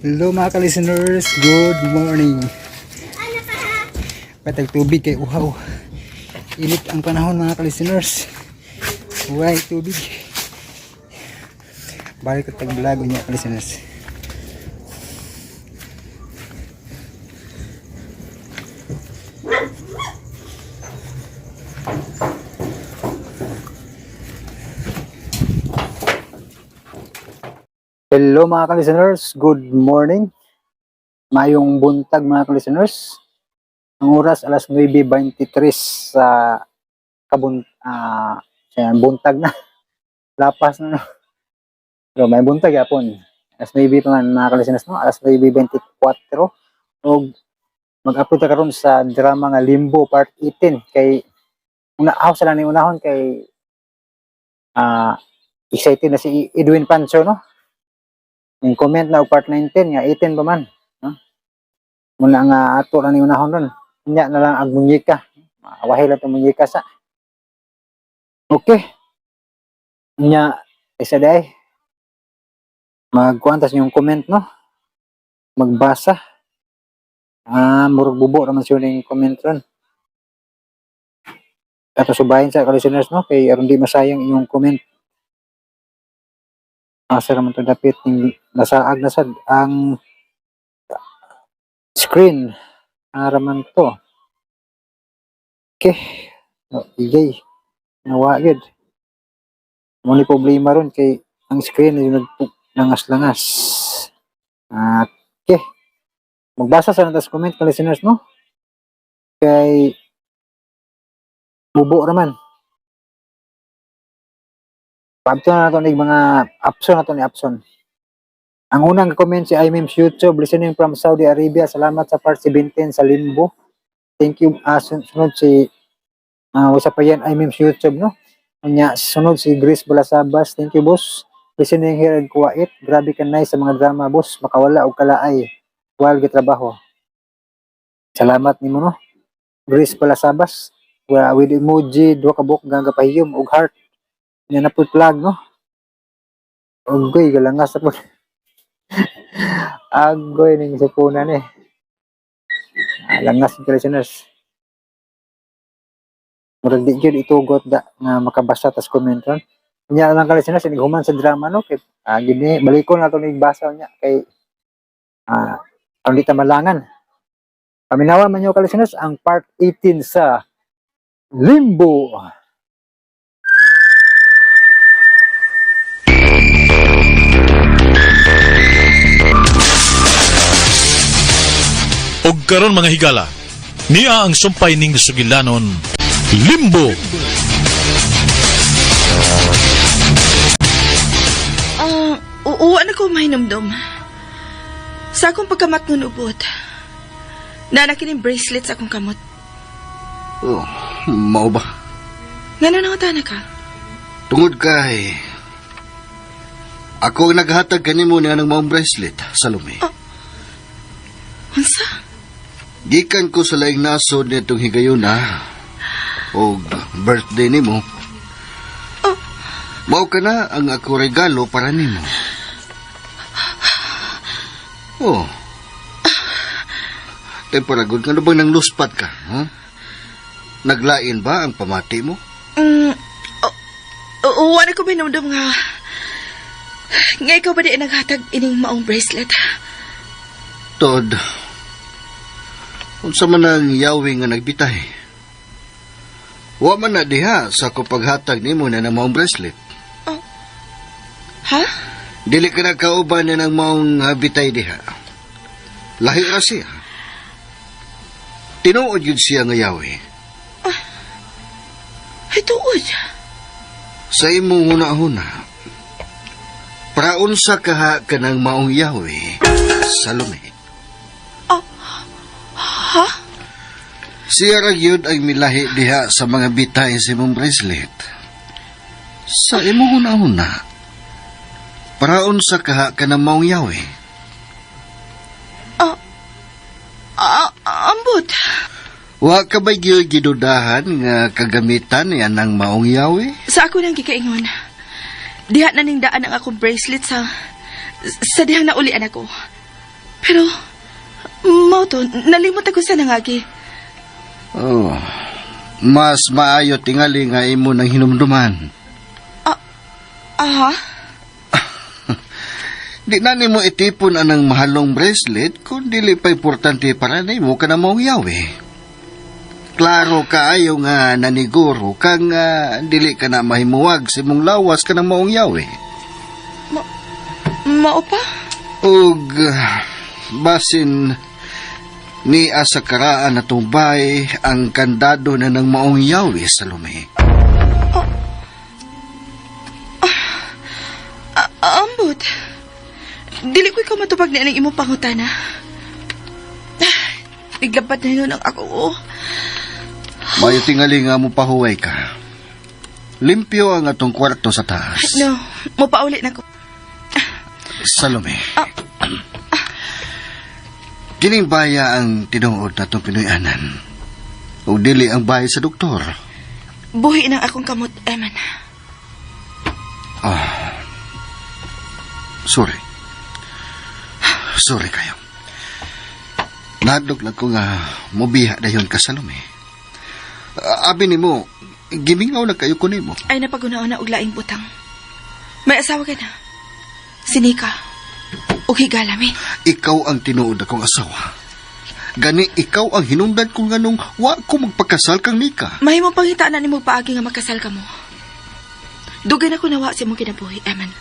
Hello mga ka-listeners, good morning. Patag tubig kay uhaw. Init ang panahon, mga ka-listeners. Way tubig. Balik ko tag vlog unya, ka-listeners. Hello mga ka-listeners, good morning. Mayong buntag, mga ka-listeners. Ang oras alas 9:23 sa kabun sa buntag na. Lapas na, no. Pero may buntag yapon. Alas 9 pa man, mga ka-listeners, no. Alas 9:24 og mag-upload ta karon sa drama nga Limbo part 18 kay una aw sa lang ni unahon kay excited na si Edwin Pancho, no. Yung comment na og part 19 nga 18 pa man, no? Muna nga ato lang ni unahon ron. Unya na lang ang munyika. Wahi lang itong munyika sa. Okay. Unya, isa day. Magkuantas yung comment, no? Magbasa. Murag bubo naman siya yung comment ron. Ato subahin sa ka-listeners, no? Kay aron di masayang iyong comment. Asa naman to dapit ning nasaag na sad ang screen. Ara man to. Okay. No, igay. Nawa gyud. Mo ni problema ron kay ang screen ay naglangas-langas. Okay. Magbasa sa natas comment ka listeners, no? Kay bubo raman. Paabto na nato ni mga option na to ni option. Ang unang comment si iMems YouTube, listening from Saudi Arabia. Salamat sa part 17 sa Limbo. Thank you. Sunod si wasa pa yan iMems YouTube, no? Unya, sunod si Grace Balasabas. Thank you, boss. Listening here in Kuwait. Grabe ka nice sa mga drama, boss. Makawala og kalaay while gitrabaho. Salamat nimo, no. Grace Balasabas. With emoji, duha ka buok nga gapahiyom og heart. Nya na pud flag, no. Agoy, galangas na pud. Agoy ning supunan eh. Langas yung listeners. Murag di gyud itugot da nga makabasa tas comment ron. Nya lang ka listeners, human sa drama, no, kay gini balikon na to ning basa niya kay aron di ta malangan. Paminawa man nyo ka listeners ang part 18 sa Limbo. Og karon mga higala, niya ang sumpay ning sugilanon, Limbo. Oo, ano ko mahinumdum. Sa akong pagkamat ngun ubot, nana kining bracelet sa akong kamot. Oh, mao ba? Nga na ka? Tungod kay ako ang naghatag kanimo niya ng maong bracelet, Salome. Unsa? Gikan ko sa laing nasod nitong higayuna og birthday nimo. Oh. Mao ka na ang ako regalo para nimo. Oh. Tay paragod, ngano bang nang luspat ka? Huh? Naglain ba ang pamati mo? Oo, ano ko mahinumdum nga nga ikaw ba di naghatag ining maong bracelet? Tod, unsa man ang yawi nga nagbitay? Wa man na diha sa ko paghatag nimo na ng maong bracelet. Ha? Dili ka nagkauban na ng maong bitay diha. Lahi ra siya. Tinuod yun siya nga yawi. Ay, tuod. Sa imong huna-huna, praunsa kaha ka ng maong yawi, Salome? Ha? Siya ra gyud ang milahi diha sa mga bitay sa imong bracelet. Sa imong huna-huna, praunsa kaha ka ng maong yawi? Ambot. Wa ka ba gyud gidudahan nga kagamitan niya ng maong yawi? Sa ako nang gikaingon, diha na ning daan ang akong bracelet sa dihang naulian ako. Pero, mao to, nalimot ako sa nangagi. Oh, mas maayo tingali nga imo nang hinumduman. Aha? Di na nimo itipon anang mahalong bracelet kung dili pa importante para nimo ka na maong yawi. Klaro kaayo nga naniguro kang dili ka na mahimuwag sa imong lawas ka na maong yawi. Mao pa? Ug basin ni asa karaan atong bay ang kandado na ng maong yawi sa lumi. Ambot. Dili ko ikaw matubag na ang imong pangutana. Naglapat na yun ang ako. Oh. Mayo tingali nga mo pahuway ka. Limpyo ang atong kwarto sa taas. No, mopauli na ko. Salome. Ah. Kining baya ang tinuod natong Pinoy-anan. Ug dili ang bahay sa doktor. Buhi na akong kamot, Eman. Sorry. Sorry kayo. Nadlok lang ko nga mobiha dayon ka, Salome. Abi nimo, gimingaw na kayo ko nimo. Ay napagunaon na og laing butang. May asawa ka na. Si Nika. Og higala mi. Ikaw ang tinuod akong asawa. Gani ikaw ang hinungdan ko nganong wa ko magpakasal kang Nika. Mahimo pangita na nimo paagi nga makasal ka mo. Dugay na ko nawa sa imong kinabuhi, Eman.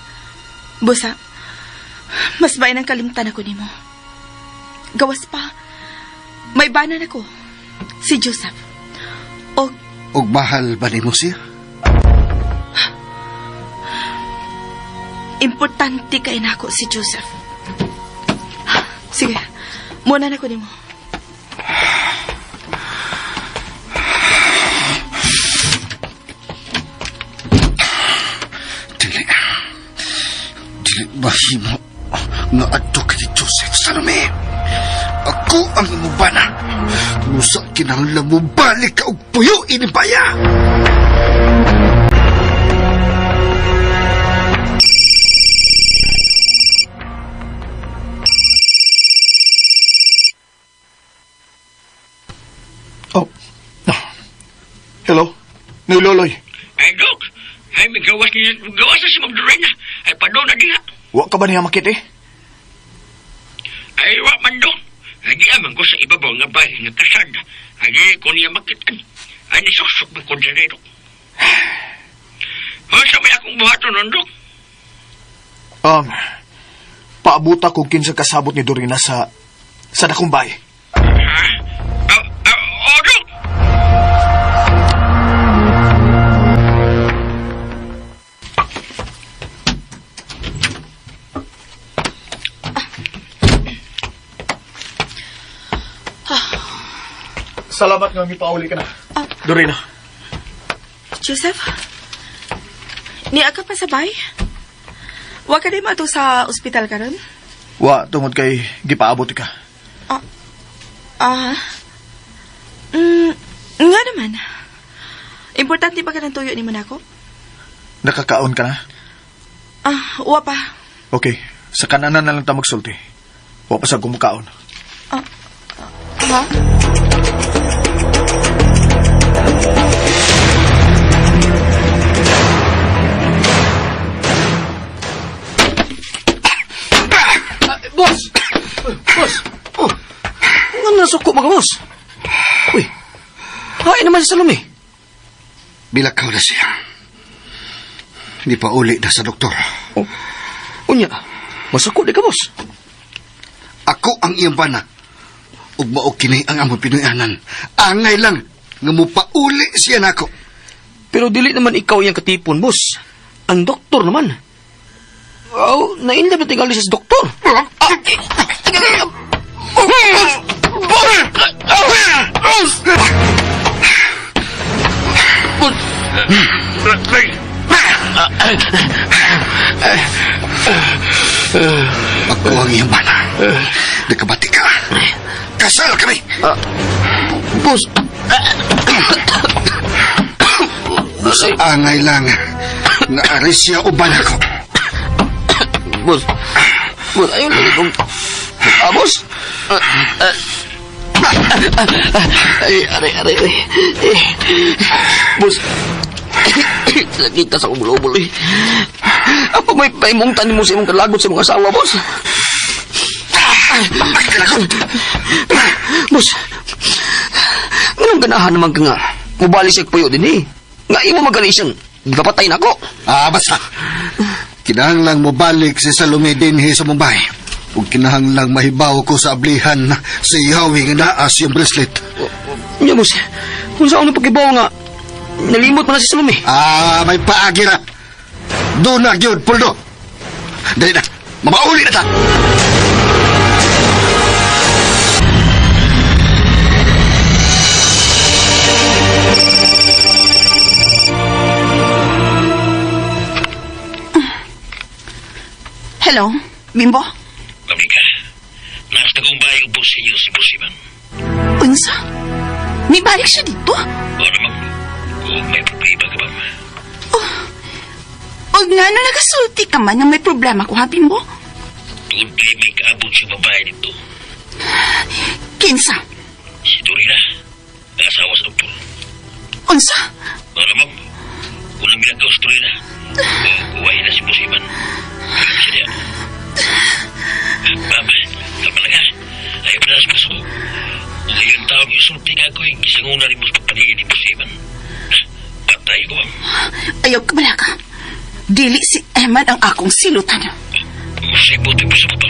Busa, mas bain ang kalimtan ako nimo. Gawas pa, may banan ako, si Joseph. Og Og mahal ba nimo siya? Importante kay nako si Joseph. Sige, muna na ko nimo. Dili. Dili mahimo nga adto kay Joseph Salome. Ako ang imong bana. Musa kinahanglan mo balik ka og puyo ini baya. Oh. Hello? Ni Loloy. Ay, Dok. Ay, may gawas niya. Gawas na si Ma'am Dorena. Ay, padong na diha. Wa ka ba niya makit eh? Ay, wa man, Dok. Ay, di aman ko sa ibabaw nga bay nga kasad. Ay, di ko niya makitan. Ay, nisuksok man ko dire, Dok. Hoy, sa may akong buhaton nun, Dok. Paabuta ko kinsa kasabot ni Dorina sa dakong bay. Ha? Ah, ah, oh, Dok. Salamat nga mipauli ka na. Dorina. Joseph, niya ka pa sa bay? Wa ka di mato sa ospital karon? Wa tungod kay gipaabot ka. Ah. Nga naman. Importante ba ka ng tuyo ni Manako? Nakakaon ka na? Ah, wa pa. Okay, sa kananan na lang ta magsulti. Wa pa sa gumukaon. Ha? Boss! Boss! Oh! Nga nasuko mga boss? Uy! Hain naman si Salome. Bilakaw na siya. Hindi pa uli na sa doktor. Oh. Unya, masuko di ka, boss. Ako ang iyang bana. Ug mao kini ang among Pinoy-anan. Angay lang nga mopauli siya nako. Pero dili naman ikaw iyang katipon, boss. Ang doktor naman. Oh, nainlab na tingali siya sa doktor. Ako ang iyang bana. Nakabati ka. Kasal kami. Boss, Sa angay lang nga aris siya uban ako. boss. Boss, ayaw lagi kong... Ah, boss? Ay, aray, aray, aray. Eh, boss, nakita sa ubol-ubol eh. Ako may paimong tanim mo sa imong kalagot sa imong asawa, boss. Boss, anong ganahan naman ka nga? Mubali siya puyo din eh. Nga imo magali siyang gipapatay na ako. Ah, basta. Kinahanglang mobalik si Salome dinhi sa Mumbai. Ug kinahanglang mahibaw ko sa ablihan sa ihawi nga naa siyang bracelet. Nya, boss, kung saan ang pag-ibaw nga, nalimot mo na si Salome. Ah, may paagi na. Doon na, gyud, Poldo. Dali na, mabauli na ta. Hello, Bimbo? Mamika, nasa kong bahay ko po sa inyo si Boss Ivan. Unsa? Mibalik siya dito? O naman, kung may problema ka ba? Og nga na nagasulti ka man na may problema ko, ha, Bimbo? Tungod kay may kaabot sa babae dito. Kinsa? Si Dorina, ang asawa sa doktor. Unsa? O naman, kung naminagaw si Dorina, kuwain na si Boss Ivan. Siya niya. Ma'am, tama lang ha. Ayaw pa na sa puso. Ngayon tawag yung sulti nga ko, yung isang una ni Boss pagpanigin ni Boss Ivan. Patay ko, ma'am. Ayaw ka balaka. Dili si Eman ang akong silutan. Masibot yung puso ko pa.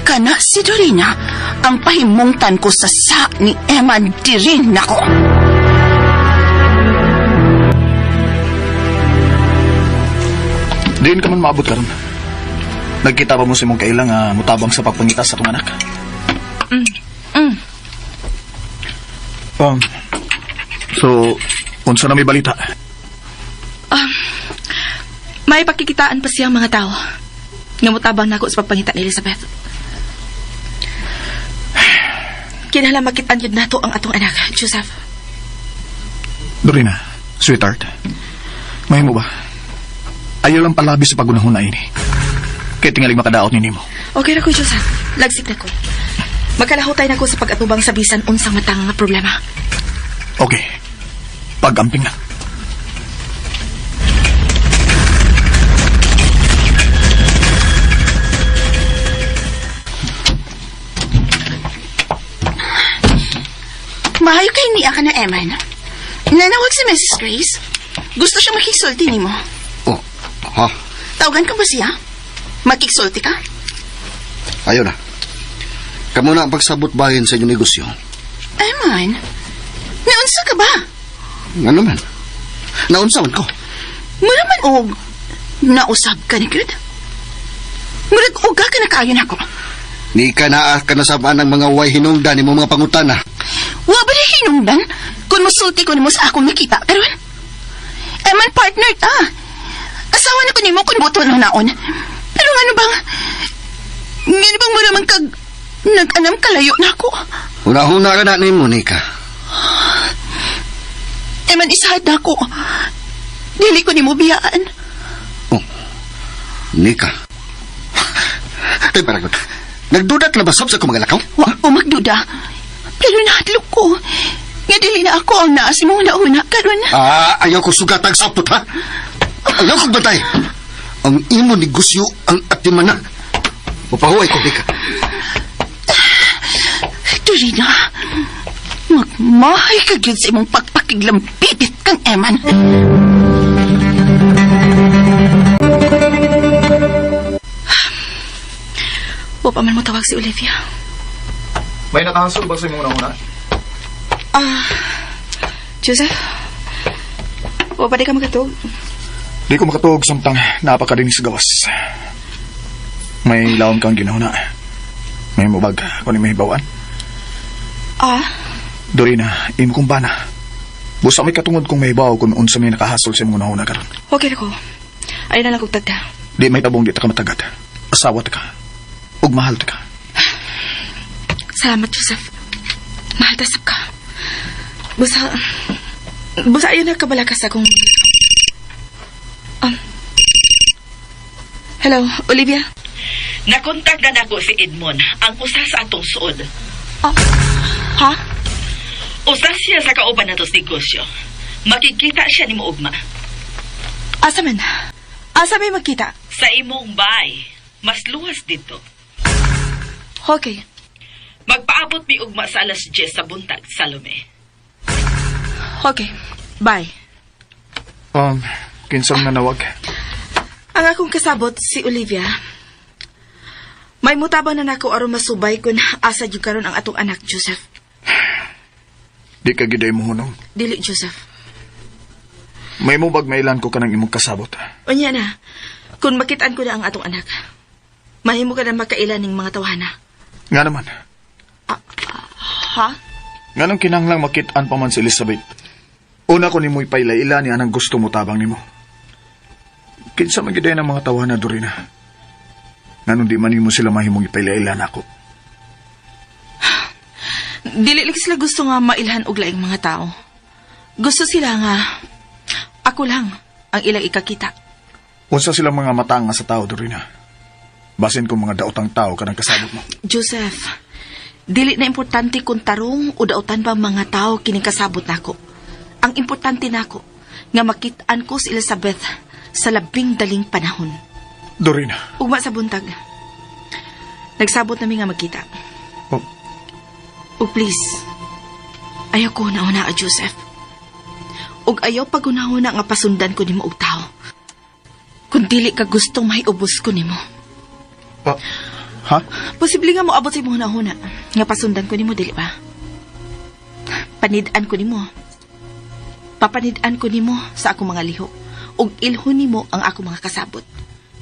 Kana si Dorina ang pahimungtan ko sa sa ni Eman dirin nako. Diin ka man maabot karon. Nagkita pa mo sa imong kailang nga mutabang sa pagpangita sa atong anak. So, unsa na may balita? May pakikitaan pa siyang mga tao. Nga mutabang nako sa pagpangita ni Elizabeth. Kinahanglan makitaan yun nato ang atong anak, Joseph. Dorina, sweetheart. Mahimo ba? Ayaw lang palabi sa pagunahon na ini. Kaya tingaling makadaot ni nimo. Okay ra ko, Joseph. Lagsik na ko. Magkalahutay na ko sa pag-atubang sa bisan unsang matang nga problema. Okay. Pag-amping na. Mahayo kay niya ka na, Eman. Nanawag si Mrs. Grace. Gusto siya makisulti nimo. Oh, ha? Tawagan ka ba siya? Makiksulti ka? Ayaw na. Kamu na ang pagsabot bahin sa inyong negosyo. Eman, naunsa ka ba? Ano man? Naunsa man ko. Mura man og nausab ka ni Gud. Murag uga ka na kaayo nako. Ni ka naa ka nasabaan ng mga way hinungdan ni mga pangutana. Wa ba na hinungdan kung musulti ko nimo sa akong nakita karon? Eman, partner ta. Asawa na ko nimo kung buto na naon. Pero ano bang mura man kag nag-anam kalayo na ako? Huna-huna ka na nimo, Nika. Eman, isahad na ako. Dili ko nimo biyaan. Oh, Nika. Tay, paragot. Nagduda ka na ba sab sa akong mga lakaw? Wa ko magduda. Pero nahadlok ko. Nga dili na ako ang naa sa imong nauna karon. Ah, ayaw ko sugatag sapot, ha? Ayaw ko bantay. Ang imo negosyo ang atimana. Mapahuway ko, Nika. Dorina, magmahay ka gyud sa imong pagpakiglampitit kang Eman. Wa pa man mo tawag si Olivia. May nakahasol ba sa imong una-una? Joseph, wa pa di ka makatug? Di ko makatuog samtang napaka din sa gawas. May lawom kang ginahuna. May mubag kung may hibawan. Ah, Dorina, imo kong bana. Busa may katungod kung may hibaw kung unsa may nakahasol sa imong una-una karon. okay na ko. Ay na lang kong tagda. Di may tabong di ta ka matagad. Asawa ta ka. Ug mahal ta ka. Salamat, Joseph. Mahal ta sab ka. Busa ayun na kabala ka sa akong... Hello, Olivia? Nakontak na nako si Edmond, ang usa sa atong suod. Ah, ha? Usa siya sa kauban nato sa negosyo. Makikita siya ni ugma. Asa man? Asa may magkita? Sa imong bay. Mas luwas dito. Okay. Magpaabot mi ugma sa alas 10 sa buntag, Salome. Okay. Bye. Kinsang nanawag. Ang akong kasabot, si Olivia. May mutabang na nako aron masubay kun asa jud karon ang atong anak, Joseph. Di ka giday mo hunong. Dili, Joseph. May mo bag mailan ko kanang imong kasabot. Unya na, kung makitaan ko na ang atong anak, mahimo ka na makaila ning mga tawhana. Nga naman. Ha? Nganong kinahanglang makit-an pa man si Elizabeth. Una ko nimo ipaila-ila ni anang gusto mo tabang nimo. Kinsa man giday ng mga tawana Dorina. Nganong di man nimo sila mahimong ipaila-ila nako. Dili lang sila gusto nga mailhan og laing mga tao. Gusto sila nga ako lang ang ilang ikakita. Unsa sila mga matanga sa tao Dorina. Basin kung mga daotang tao kanang kasabot mo. Joseph, dili na importante kung tarong o dautan pa mga tao kining kasabot nako. Ang importante nako nga makit-an ko si Elizabeth sa labing daling panahon. Dorina. Ugma sa buntag. Nagsabot nami nga magkita. Oh, O please, ayaw ko na a Joseph. Ug ayaw pagunahuna nga pasundan ko nimo og tao. Kung dili ka gustong mahiubos ko nimo. ah, ha? Posible nga moabot sa imong hunahuna nga pasundan ko nimo dili ba? Panid-an ko nimo. Papanid-an ko nimo sa akong mga lihok ug ilhon nimo ang akong mga kasabot.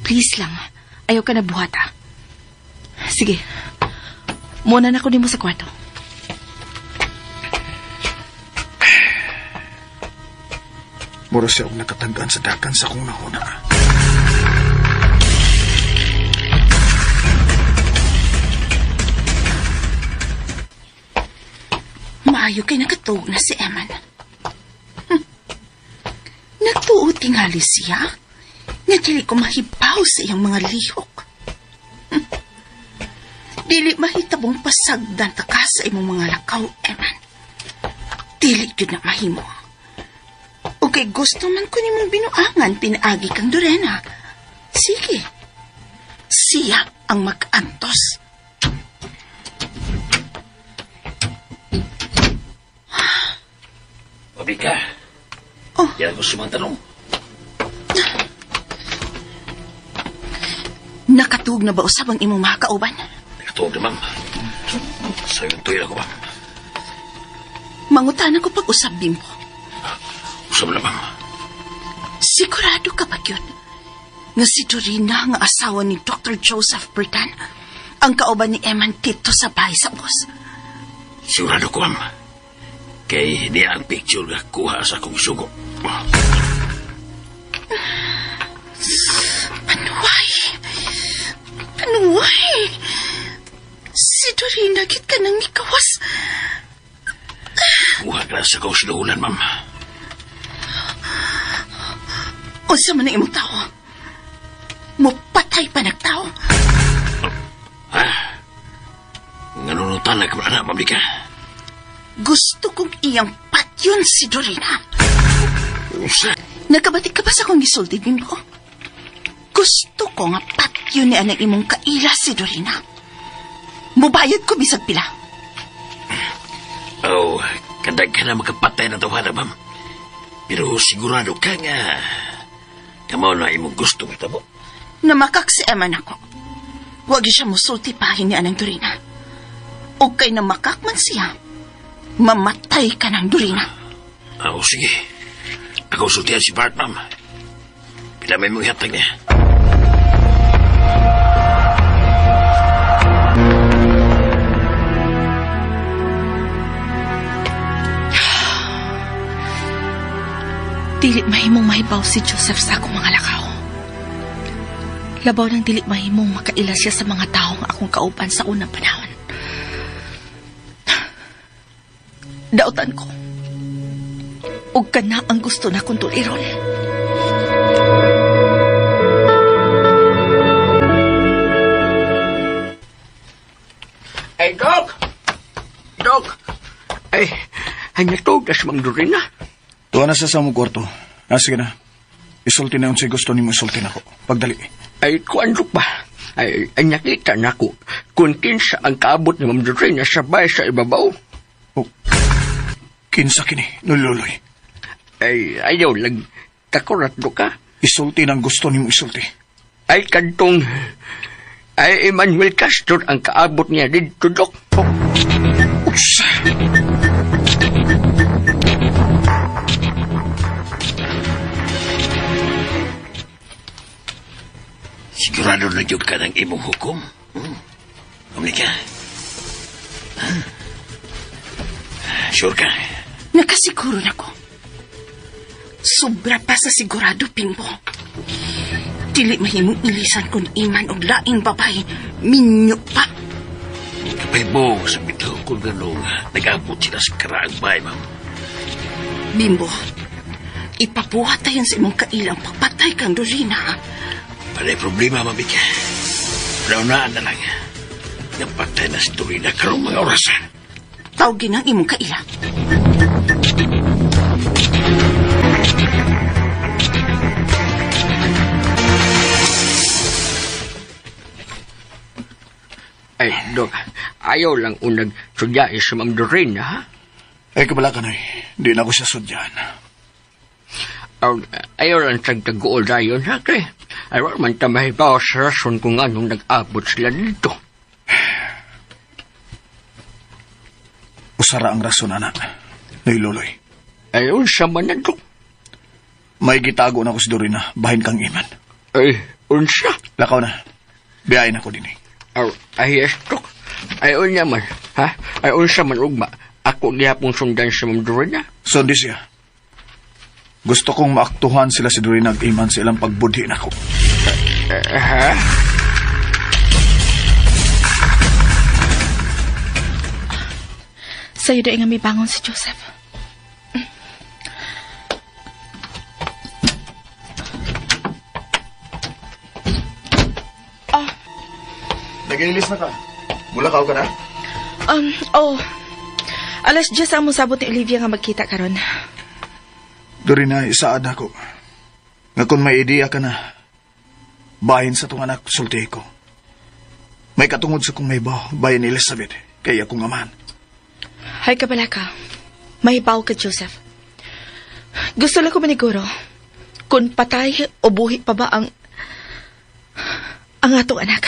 Please lang, ayaw ka na buhata. Sige. Muna na ko nimo sa kwarto. Mura siya og nakatanggaan sa dakan sa akong nahuna. Maayo kay nakatuog na si Eman. Nagtuo tingali siya. Nga dili ko mahibaw sa iyang mga lihok. Dili mahitabong pasagdan ta ka sa imong mga lakaw, Eman. Dili gyud na mahimo. O kay gusto man ko nimong binuangan pinaagi kang Dorena. Sige. Siya ang mag-antos. Mabika. Oh. Yan gusto mong tanong. Nakatuog na ba usab ang imong mga kauban? Nakatuog na, ma'am. Sa iyong tuyo ako, ma'am. Mangutana ko pag-usab, Bimbo. Usap na, ma'am. Sigurado ka ba yun? Nga si Dorina nga asawa ni Dr. Joseph Bertan, ang kauban ni Eman Tito sa bahay sa boss. Sigurado ko, ma'am. Kay niya ang picture nga kuha sa akong sugo. Panuway! Panuway! Si Dorina, git ka nang mikawas. Kuha ka sa akong sinuulan, ma'am. Unsa man ang imong tao? Mupatay pa nagtao. Ha? Nganunutan na ka anak, ma'am, ka. Gusto kong iyang patyon si Dorina. Usa. Nakabatik ka ba sa akong gisulti, Bimbo? Gusto ko nga patyon ni anang imong kaila si Dorina. Mubayad ko bisag pila. Oh, kadag ka na makapatay na tawhana, ma'am. Pero sigurado ka nga. Kamaw na imong gusto mo tabo. Namakak si Eman ako. Huwag siya musulti pahin ni anang Dorina. O kay namakak man siya, mamatay ka ng Dorina. Oh, sige. Ako sultihan si Bart, ma'am. Pila may mong ihatag niya. Dili mahimong mahibaw si Joseph sa akong mga lakaw. Labaw ng dili mahimong makaila siya sa mga taong akong kauban sa unang panahon. Dautan ko. Ug kana ang gusto na kong tuliron. Ay, Dok! Dok! Ay, ay natugas, Ma'am Dorina. Tuwa na sa mong kwarto. Ah, sige na. Isulti na unsay gusto nimo isulti nako. Pagdali. Ay, kuan Dok ba? Ay, ay nakita na ko kung kinsa ang kaabot ni Ma'am Dorina sa bahay sa ibabaw. Oh. Kinsa kini, nululoy. Ay, ayaw lang. Takurat, Dok, ha? Isulti na ang gusto nimo isulti. Ay, kantong... Ay, Emmanuel Castro ang kaabot niya dito, Dok. Oh. Usa. Sigurado na jud ka ng imong hukom. Umli ka. Ha? Sure ka? Nakasiguro na ko. Sobra pa sa sigurado, Bimbo. Dili mahimong ilisan kun iman og laing babay. Minyo pa. Kapay mo sa bitaw kung ganong nag-abot sila sa karaang bahay, ma'am. Bimbo, ipabuhat tayon sa imong kailang pagpatay kang Dorina. ha? Wala'y problema, mabika. Naunaan na lang. Napatay na si Dorina karong mga orasan. Tawgin ang imong kaila. Ay, Dok, ayaw lang unag sudyain si Ma'am Dorina, ha? Ay, kabala ka na eh. Di na ako siya sudyan. Ayaw lang tagtaguol dayon, ha, kay? Ay, wala man ta mahibaw sa rason kung anong nag-abot sila dito. Usara ang rason, anak. Nailuloy. Ay, unsa man na, Dok? May gitago na ako si Dorina. Bahin kang iman. Ay, unsa? Lakaw na. Biyain ako din eh. Ay, yes, Dok. Ay, unya man, ha? Ay, unsa man, ugma. Ako gihapong sundan si Ma'am Dorina. Sundi siya. Gusto kong maaktuhan sila si Dorina at iman sa ilang pagbudhi nako. Ha? Sa'yo dahil nga may bangon si Joseph. Nag-ilis na ka. Mulakaw ka na? Oh. Alas 10 ang mosabot ni Olivia nga magkita karon. Dorina, isaad ako. Nga kung may ideya ka na, bahin sa tong anak, sulti ko. May katungod sa kong may baw, bahin ni Elizabeth, kaya akong amahan. Hay ka pala ka. Mahibaw ka, Joseph. Gusto lang ko maniguro. Kung patay o buhi pa ba ang atong anak.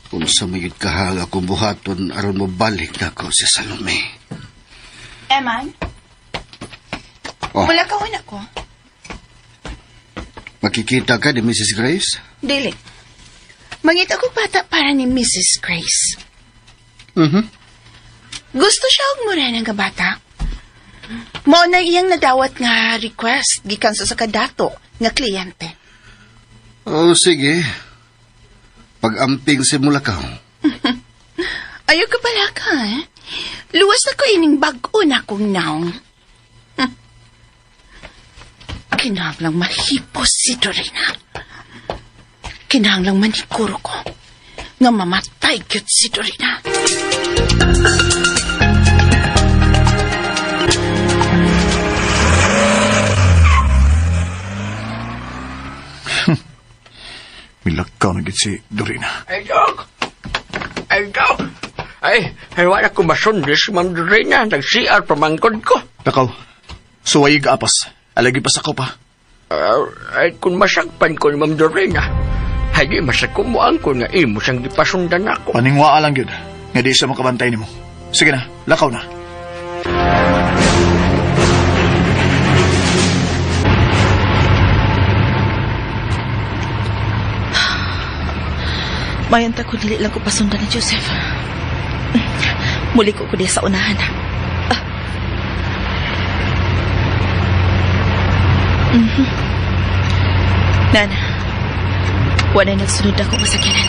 Unsa may gyud kahang akong buhaton aron mobalik nako si Salome. Eman? Oh. Wala ka wala ko. Makikita ka ni Mrs. Grace? Dili. Mangita ko bata para ni Mrs. Grace. Mhm. Gusto siya og mura ng bata. Mao na iyang nadawat nga request gikan sa kadato nga kliyente. Oh, sige. Pag-amping si Mulakaw. Ayaw ka pala ka, eh. Luwas na ko ining bag-o na kong naong. Kinahanglang mahipos si Dorina. Kinahanglang manikuro ko nga mamatay gyud si Dorina. Milakaw na gid si Dorina. Ay, Dok! Ay, Dok! Ay, ay, wala ko masundi si Ma'am Dorina. Nag-CR pamangkod ko. Lakaw. Suwayig apas. Alagi pa sa ko pa. Ay, kung masakpan ko ni Ma'am Dorina, ay di masakumuan ko nga imo siyang gipasundan ako. Paningwaa lang yun. Nga di siya makabantay nimo. Sige na, lakaw na. Mayanta ko dili lang ko pasundan ni Joseph. Muli ko ko di sa unahan. Ah. Nan, wala nagsunod ako masakyanan.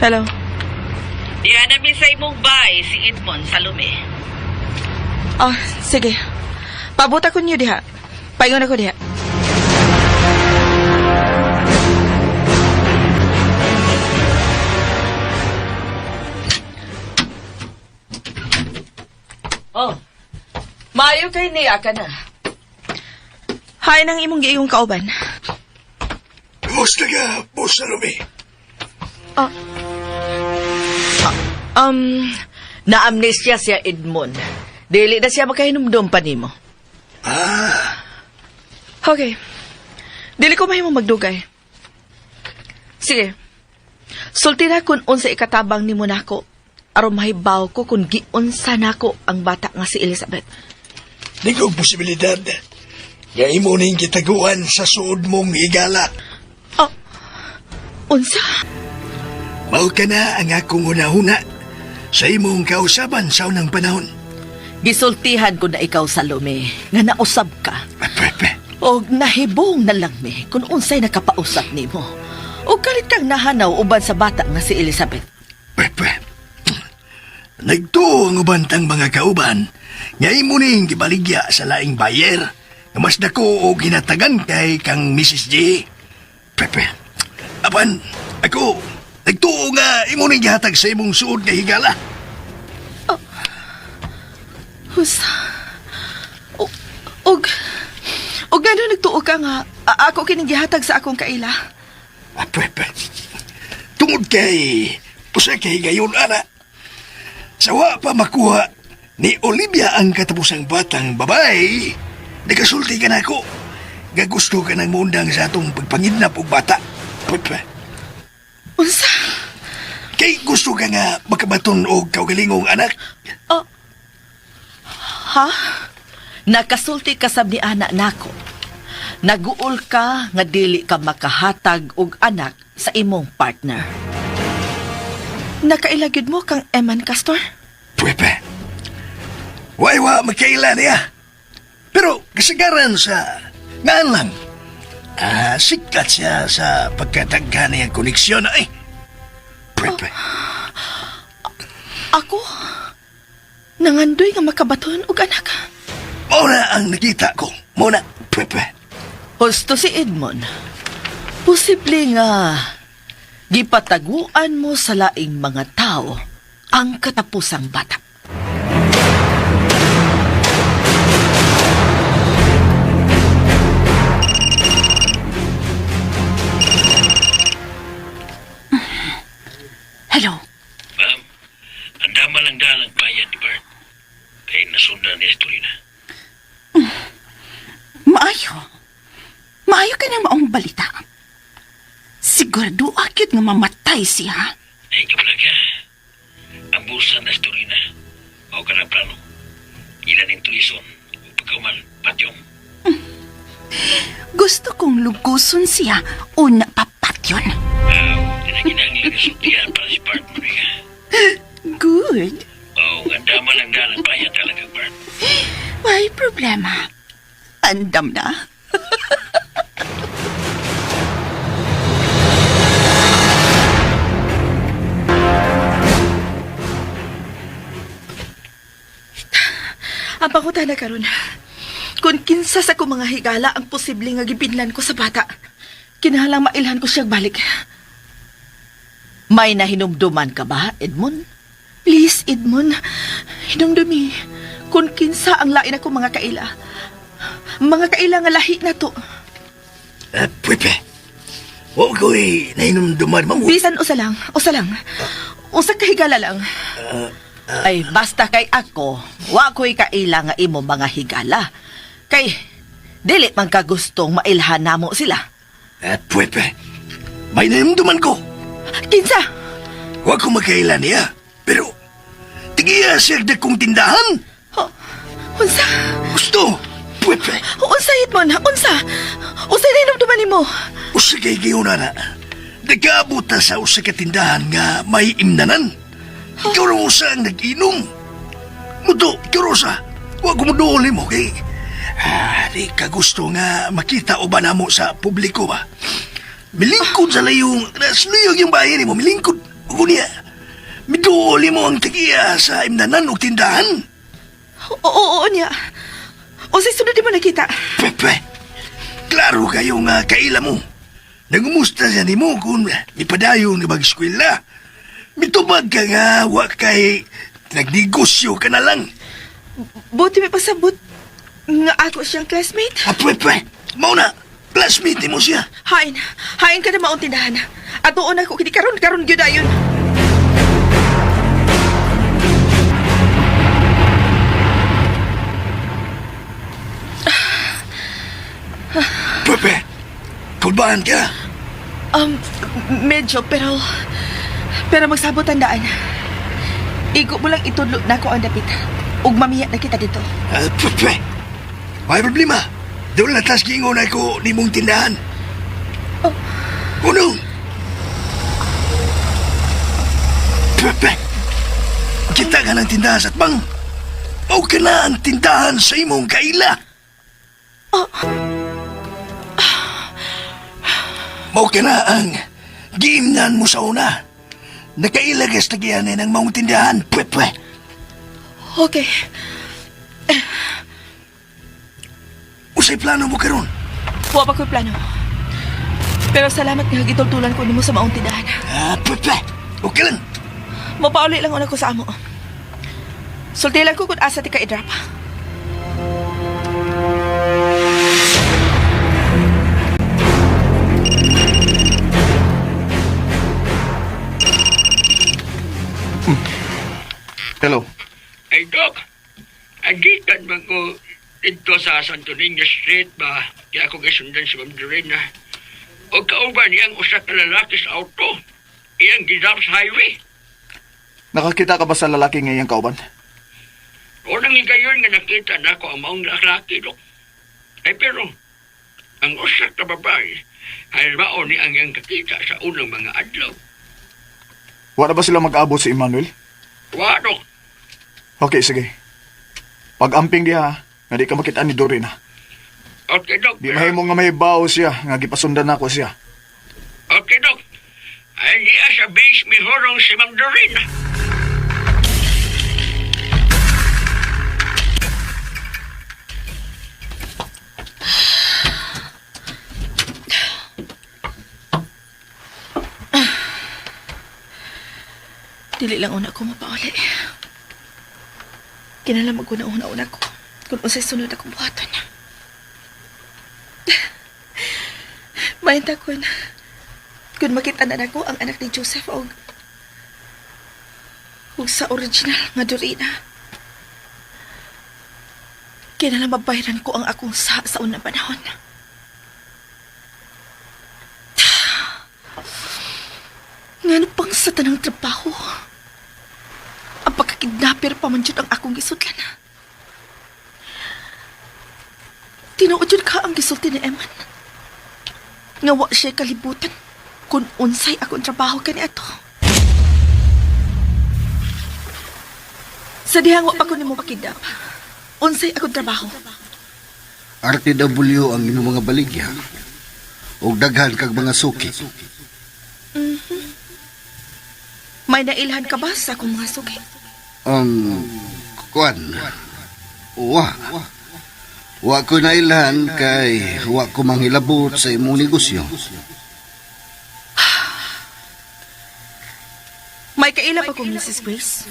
Hello. Diyan namin sa imong bay, si Edmond Salome. Oh, sige. Pabuta ko niyo diha. Paingon ako diha. Oh. Maayo kay niya ka na. Hay nang imong giingong kauban. Kumusta ka, Boss Salome? Um, Na-amnesia siya Edmond. Dili na siya makahinumdum pa nimo. Ah, okay. Dili ko mahimo magdugay. Sige. Sulti na kung unsa ikatabang nimo nako. Aron mahibaw ko kung giunsa nako ang bata nga si Elizabeth. Di ko posibilidad nga imo ning gitaguan sa suod mong higala. Oh, unsa? Mao ka na ang akong hunahuna sa imong kausaban sa unang panahon. Gisultihan ko na ikaw Salome nga nausab ka. Pepe, Og nahibong na lang mi kung unsay nakapausap nimo. Og kalit kang nahanaw uban sa bata nga si Elizabeth. Pepe. Nagtuo ang uban tang mga kauban nga imo ning gibaligya sa laing bayer nga mas dako og hinatagan kay kang Mrs. J. Pepe. Apan, ako nagtuo nga imo ning gihatag sa imong suod nga higala. Unsa? O, og, og gano'n nagtuo ka nga ako kining gihatag sa akong kaila. Pepe. Tungod kay usa kay higayon ana. Sa wa pa makuha ni Olivia ang katapusang batang babae, nagasulti ka na ako. Gagusto ka ng mundang sa atong pagpangidnap og bata. Pepe. Unsa? Kay gusto ka nga makabaton og kaugalingong anak. Oh. Ha? Nakasulti ka sab ni ana nako. Naguol ka nga dili ka makahatag og anak sa imong partner. Nakaila gyud mo kang Eman Castor? Pepe. Way wa makaila niya. Pero kasagaran sa ngaan lang. Ah, sikat siya sa pagkatagha niyang koneksyon ay. Pepe. Ako? Nangandoy nga makabaton og anak. Muna ang nakita ko. Muna, Pepe. Husto si Edmond. Posible nga gipataguan mo sa laing mga tao ang katapusang bata. Hello. Ma'am, ang dama lang dalang bayad ni Bart. Kay nasundan ni Estorina. Maayo. Maayo ka ng maong balita. Sigurado akit nga mamatay siya. Ay, kabalaga. Ang busa na Estorina. O ka na plano. Ilan ang tulison. O pagkamal, patyong. Gusto kong luguson siya o napapatyon. Ah, tinaginang kasultihan para si Bart, Maria. Good. Oo, ang dama lang dalang bayad talaga, Bart. May problema. Andam na. Ang pangutana karon. Kung kinsa sa akong mga higala ang posible nga gibinlan ko sa bata, kinahanglang mailhan ko siyang balik. May nahinumduman ka ba, Edmond? Please, Edmond, hinumdumi. Kung kinsa ang lain ako mga kaila. Mga kaila nga lahi na to. Pepe. Wa ko'y nahinumduman, ma'am. Bisan usa lang, usa lang. Usa ka higala lang. Ay, basta kay ako, wa ko'y kaila nga imo mga higala. Kay, dili man ka gustong mailhan namo sila. Pepe. May nahinumduman ko. Kinsa? Wa ko makaila niya. Pero, tigiya siya kong tindahan. Oh, unsa? Gusto. Pepe. Unsa, Edmond? Unsa? Unsa hinumduman nimo? Usa kay gayuna na. Nagkaabot ta sa usa ka tindahan nga may imnanan. Ikaw ra usa ang nag-inom. Muto, ikaw ra usa. Wa ko moduol nimo kay di ka gusto nga makita o ba namo sa publiko ba. Milingkod sa layong, nasluyog yung bahay nimo, milingkod. Ugo niya, miduol nimo ang tagiya sa imnanan og tindahan. Oo, oo, niya. Unsay sunod di mo nakita? Pepe, klaro kayo nga kaila mo. Nangumusta siya ni mo kung ipadayon nga mag-eskwela. Mitubag ka nga, wa kay nagnegosyo ka na lang. Buti may pasabot nga ako siyang classmate. Ah, Pepe, mao na, classmate mo siya. Hain, hain ka na maong tindahan. At doon ako kini karon karon gyud ayon. Pepe, kulbaan ka. Medyo pero pero magsabot ang daan. Igo mo lang itudlo na ako ang dapit. Ug mamiya na kita dito. Ah, Pepe, may problema. Doon na tas giingon ako ni mong tindahan. Oh. Uno. Pepe, kita ka ng tindahan sa atbang. Okay na ang tindahan sa imong kaila. Oh. Mao ka na ang giimnan mo sa una. Nakailagas na giyanin ang maong tindahan, Pepe. Okay. Usay plano mo karon. Wa pa ko'y plano. Pero salamat nga gitultulan ko nimo sa maong tindahan. Ah, Pepe, okay lang. Mapauli lang una ko sa amo. Sulti lang ko kung asa ti ka i-drop. Hello. Ay, Dok, agikan man ko dito sa Santo Niño Street ba? Kaya ako gisundan si Ma'am Dorena. O kauban niyang usa ka lalaki sa auto. Iyang gidrop sa highway. Nakakita ka ba sa lalaki ngayang kauban? Unang higayon nga nakita na ako ang maong lalaki, Dok. Ay, pero, ang usa ka babae ay mao ni ang iyang kakita sa unang mga adlaw. Wala ba sila mag-abot si Emmanuel? Wa, Dok. Okay, sige. Pag-amping diha, nga di ka makita ni Dorina. Okay, Dok. Di mahimo nga may bao siya, nga gipasundan nako siya. Okay, Dok. Ay, di sa base mihorong si Ma'am Dorena. Dili lang una ko mapauli. Kinalamag ko na una-una ko kung unsay sunod akong buhaton. Mahinta ko na. Kung makita na nako ang anak ni Joseph og og sa original nga Dorina. Kinahanglan mabayaran ko ang akong sa unang panahon. Ngano pang sa tanang trabaho? Ang pagkakidnapper pa man jud ang akong gisudlan. Tinuod jud ka ang gisulti ni Eman. Nga wa siya kalibutan kung unsay akong trabaho kani ato. Sa dihang wa pa ko nimo makidnap. Unsay akong trabaho. RTW ang imong mga baligya. Og daghan kag mga suki. May nailhan ka ba sa akong mga suki? Kuan. Wa. Wa ko nailhan kay wa ko manghilabot sa imong negosyo. May kaila pa kong Mrs. Grace?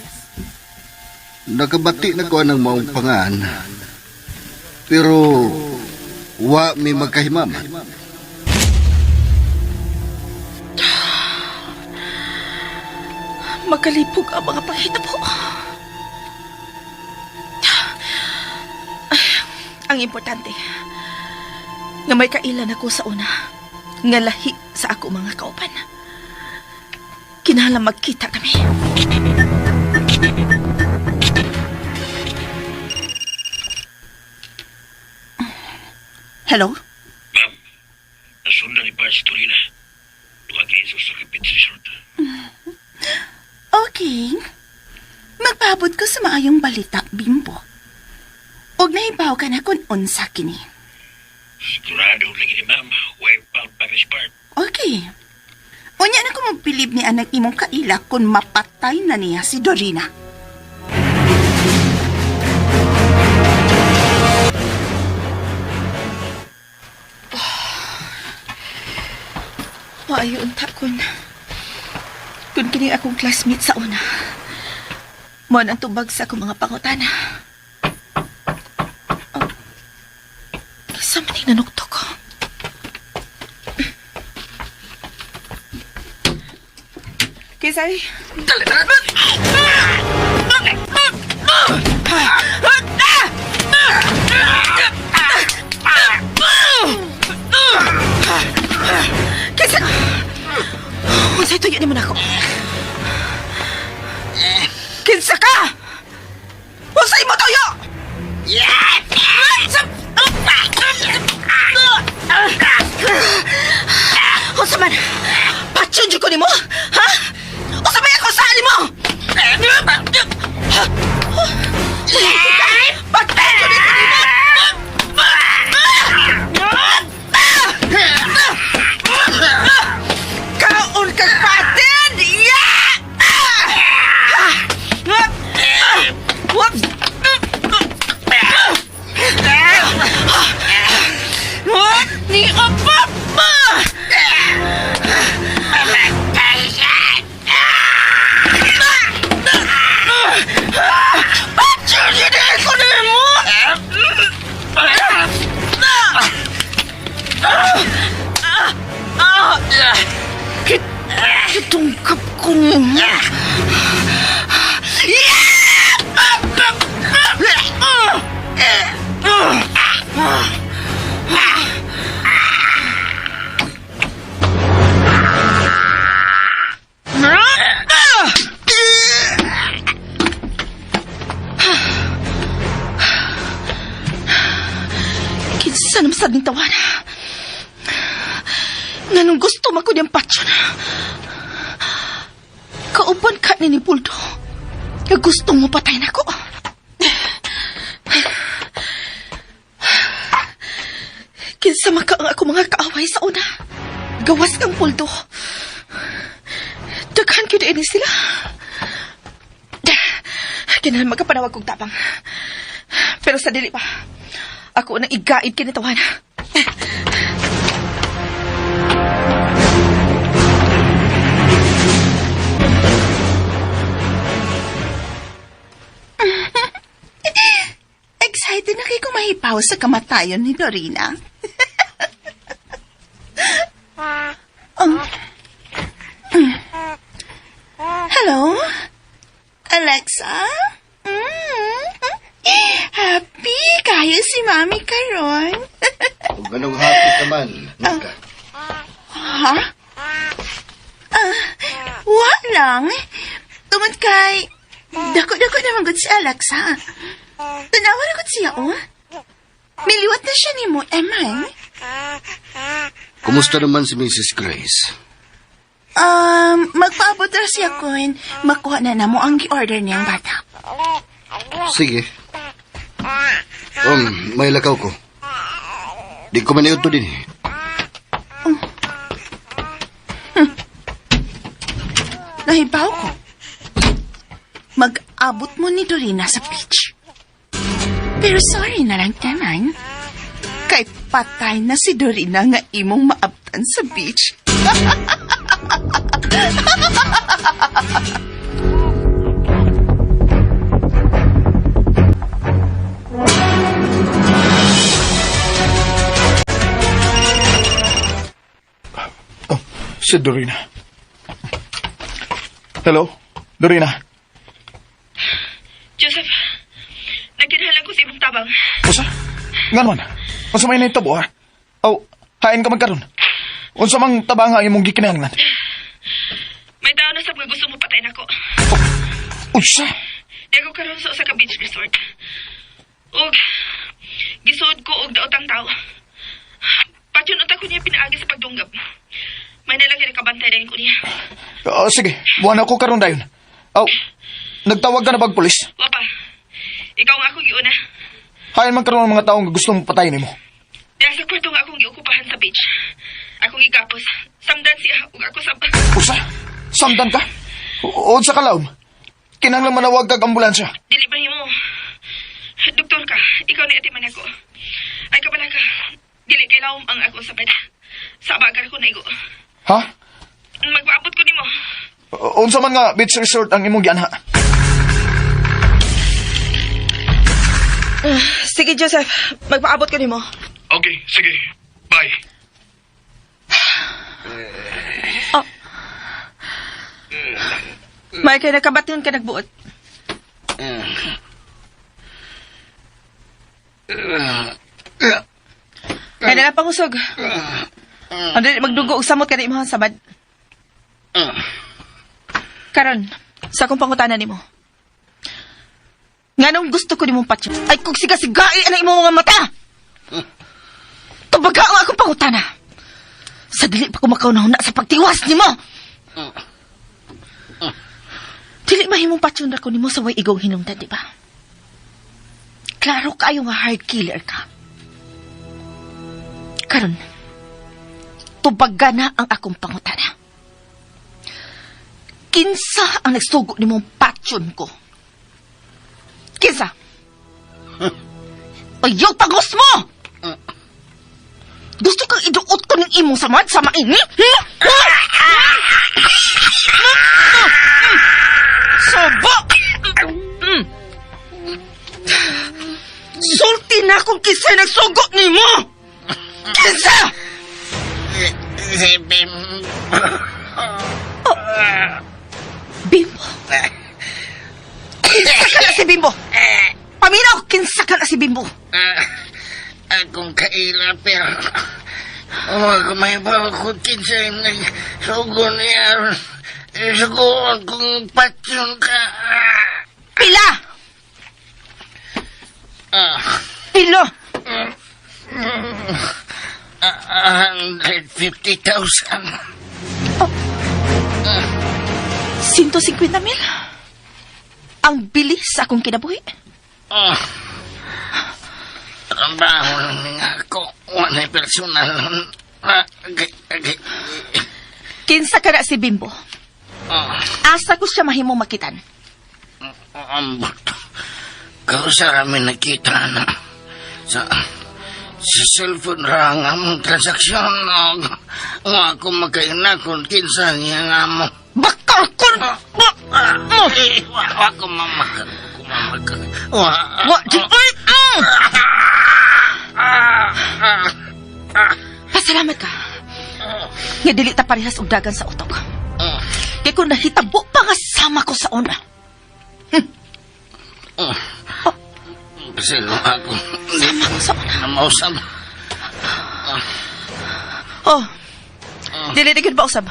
Nakabati na ko ang maong pangan. Pero wa mi magkahimaman. Magkalipog ang mga panghitabo. Ang importante, nga may kailan ako sa una, nga lahi sa ako mga kauban. Kinahanglan magkita kami. Hello? Ma'am, nasundan ni Parts Torina. Tuwagin sa usa ka beach resort. Okay. Magpaabot ko sa maayong balita, Bimbo. Og nahibaw ka na kung unsa kini. Sigurado lagi ni ma'am, wipe out package part. Okay. Unya na ko magbilib ni anak imong kaila kung mapatay na niya si Dorina. maayo unta kun kini akong classmate sa una. Mo ang tubag sa akong mga pangutana. Oh, kinsa man ning nanuktok ko? Kinsay? Kinsa? Unsay tuyo nimo nako? Kinsa ka? Unsay mo tuyo? Unsa man? Patyon jud ko nimo? Ha? Unsa may ako sa nimo? Patyon jud ko nimo? Kaon kag patin! Ya! Ni apa? Patyon jud ko nimo! Kitungkap ko nimo. Kinsa naman sad ning tawana? Nganong gusto man ko niyang patyon? Kauban ka ni ni Puldo. Nga gustong mo patay nako. Kinsa man ka ang ako mga kaaway sa una. Gawas kang Puldo. Daghan gyud ini sila. Kinahanglan magkapanawag kog tabang. Pero sa dili pa, ako nang igaid kini tawana. Excited na kay kumahipaw sa kamatayon ni Dorina. Oh. Hello? Alexa? Happy kayo si Mami karon. Kung anong happy ka man, Nika. Ha? Wa lang. Tungod kay dako-dako naman gud si Alexa. Tanawa na gud siya, oh. Miliwat na siya nimo, Emma. Kumusta naman si Mrs. Grace? Magpaabot ra siya kun makuha na namo ang gi-order niyang bata. Sige. May lakaw ko. Di ko man iudto din. Nahibaw ko. Mag-abot mo ni Dorina sa beach. Pero sorry na lang, Teman. Kay patay na si Dorina nga imong maabtan sa beach. Oh, si Dorina. Hello, Dorina. Joseph, nagkinahanglan ko sa imong tabang. Usa? Nga naman? Unsa may nahitabo, ha? Aw, hain ka magkaron. Unsa mang tabang ang imong gikinahanglan? May tao na sab nga gusto mo patay nako. Unsa? Di ako karon sa usa ka beach resort. Ug gisuod ko og daotang tao. Patyon unta ko niya pinaagi sa pagdunggab. May nalagi nakabantay dayon ko niya. Oh, sige, buwan ako karon dayon. Aw, nagtawag ka na bag pulis? Wa pa. Ikaw nga akong giuna. Hain man karon ang mga taong gustong patayin nimo. Diya sa kwarto nga akong giukupahan sa beach. Akong gigapos. Samdan siya ug ako sa Usa? Samdan ka? Unsa ka laom? Kinahanglan manawag kag ambulansya. Dili ba nimo? Doktor ka, ikaw ni atiman ako. Ay kabala ka. Dili kay lawom ang ako sa bed. Sa bagar ko naigo. Ha? Magpaabot ko nimo. Unsa man nga beach resort ang imong gianha? Sige, Joseph. Magpaabot ko nimo. Okay, sige. Bye. May kay nakabation ka nagbuot. Kay nala pangusog. Ang dili magdugo og samot kani imong samad. Karon, sa akong pangutana nimo. Nganong gusto ko nimong patyo? Ay kung siga-sigai ana imong mga mata. Tubaga ang akong pangutana. Sa dili pa ko makaunahuna sa pagtiwas nimo. Dili mahimong patyon ra ko nimo sa way igong hinungdan, di ba? Klaro kaayo nga hard killer ka. Karon, tubaga na ang akong pangutana. Kinsa ang nagsugo nimong patyon ko? Kinsa? Ayaw pagos mo! Gusto kang iduot ko ng imong samad sa maini? Hmm? Sobo! Mm. Sulti na kung kinsa'y nagsugo nimo! Kinsa! Si Bim. Bimbo. Kinsa ka na si Bimbo? Paminaw, kinsa ka na si Bimbo? Akong kaila pero wag may ko kinsa yung nagsugo niya. Sugoon kong patyon ka. Pila! Ah, Pilo! 150,000. 150 mil? Ang bilis sa akong kinabuhi. Ah. Trabaho lang nga ako. Wala'y personal. Ah, agay, agay. Kinsa ka na si Bimbo? Ah, Asa ko siya mahimong makitan. ambot. Kausa kami nakita na sa sa cellphone ra ang among transaksyon. Wa ako makaina kung kinsa niya nga mo. Bakal ko! Ah, eh, wa wa ko mamaka. Ko mamaka. Wa. Wa, di, ay, mm! Ah, ah, ah, Pasalamat ka. Nga dili ta parehas og dagan sa utok. ah, Kay kung nahitabo pa nga sama ko sa una. ah. Pasilo ako. Hindi Sama ko sa una. na mausap. Oh. Dili na gyud ba usab?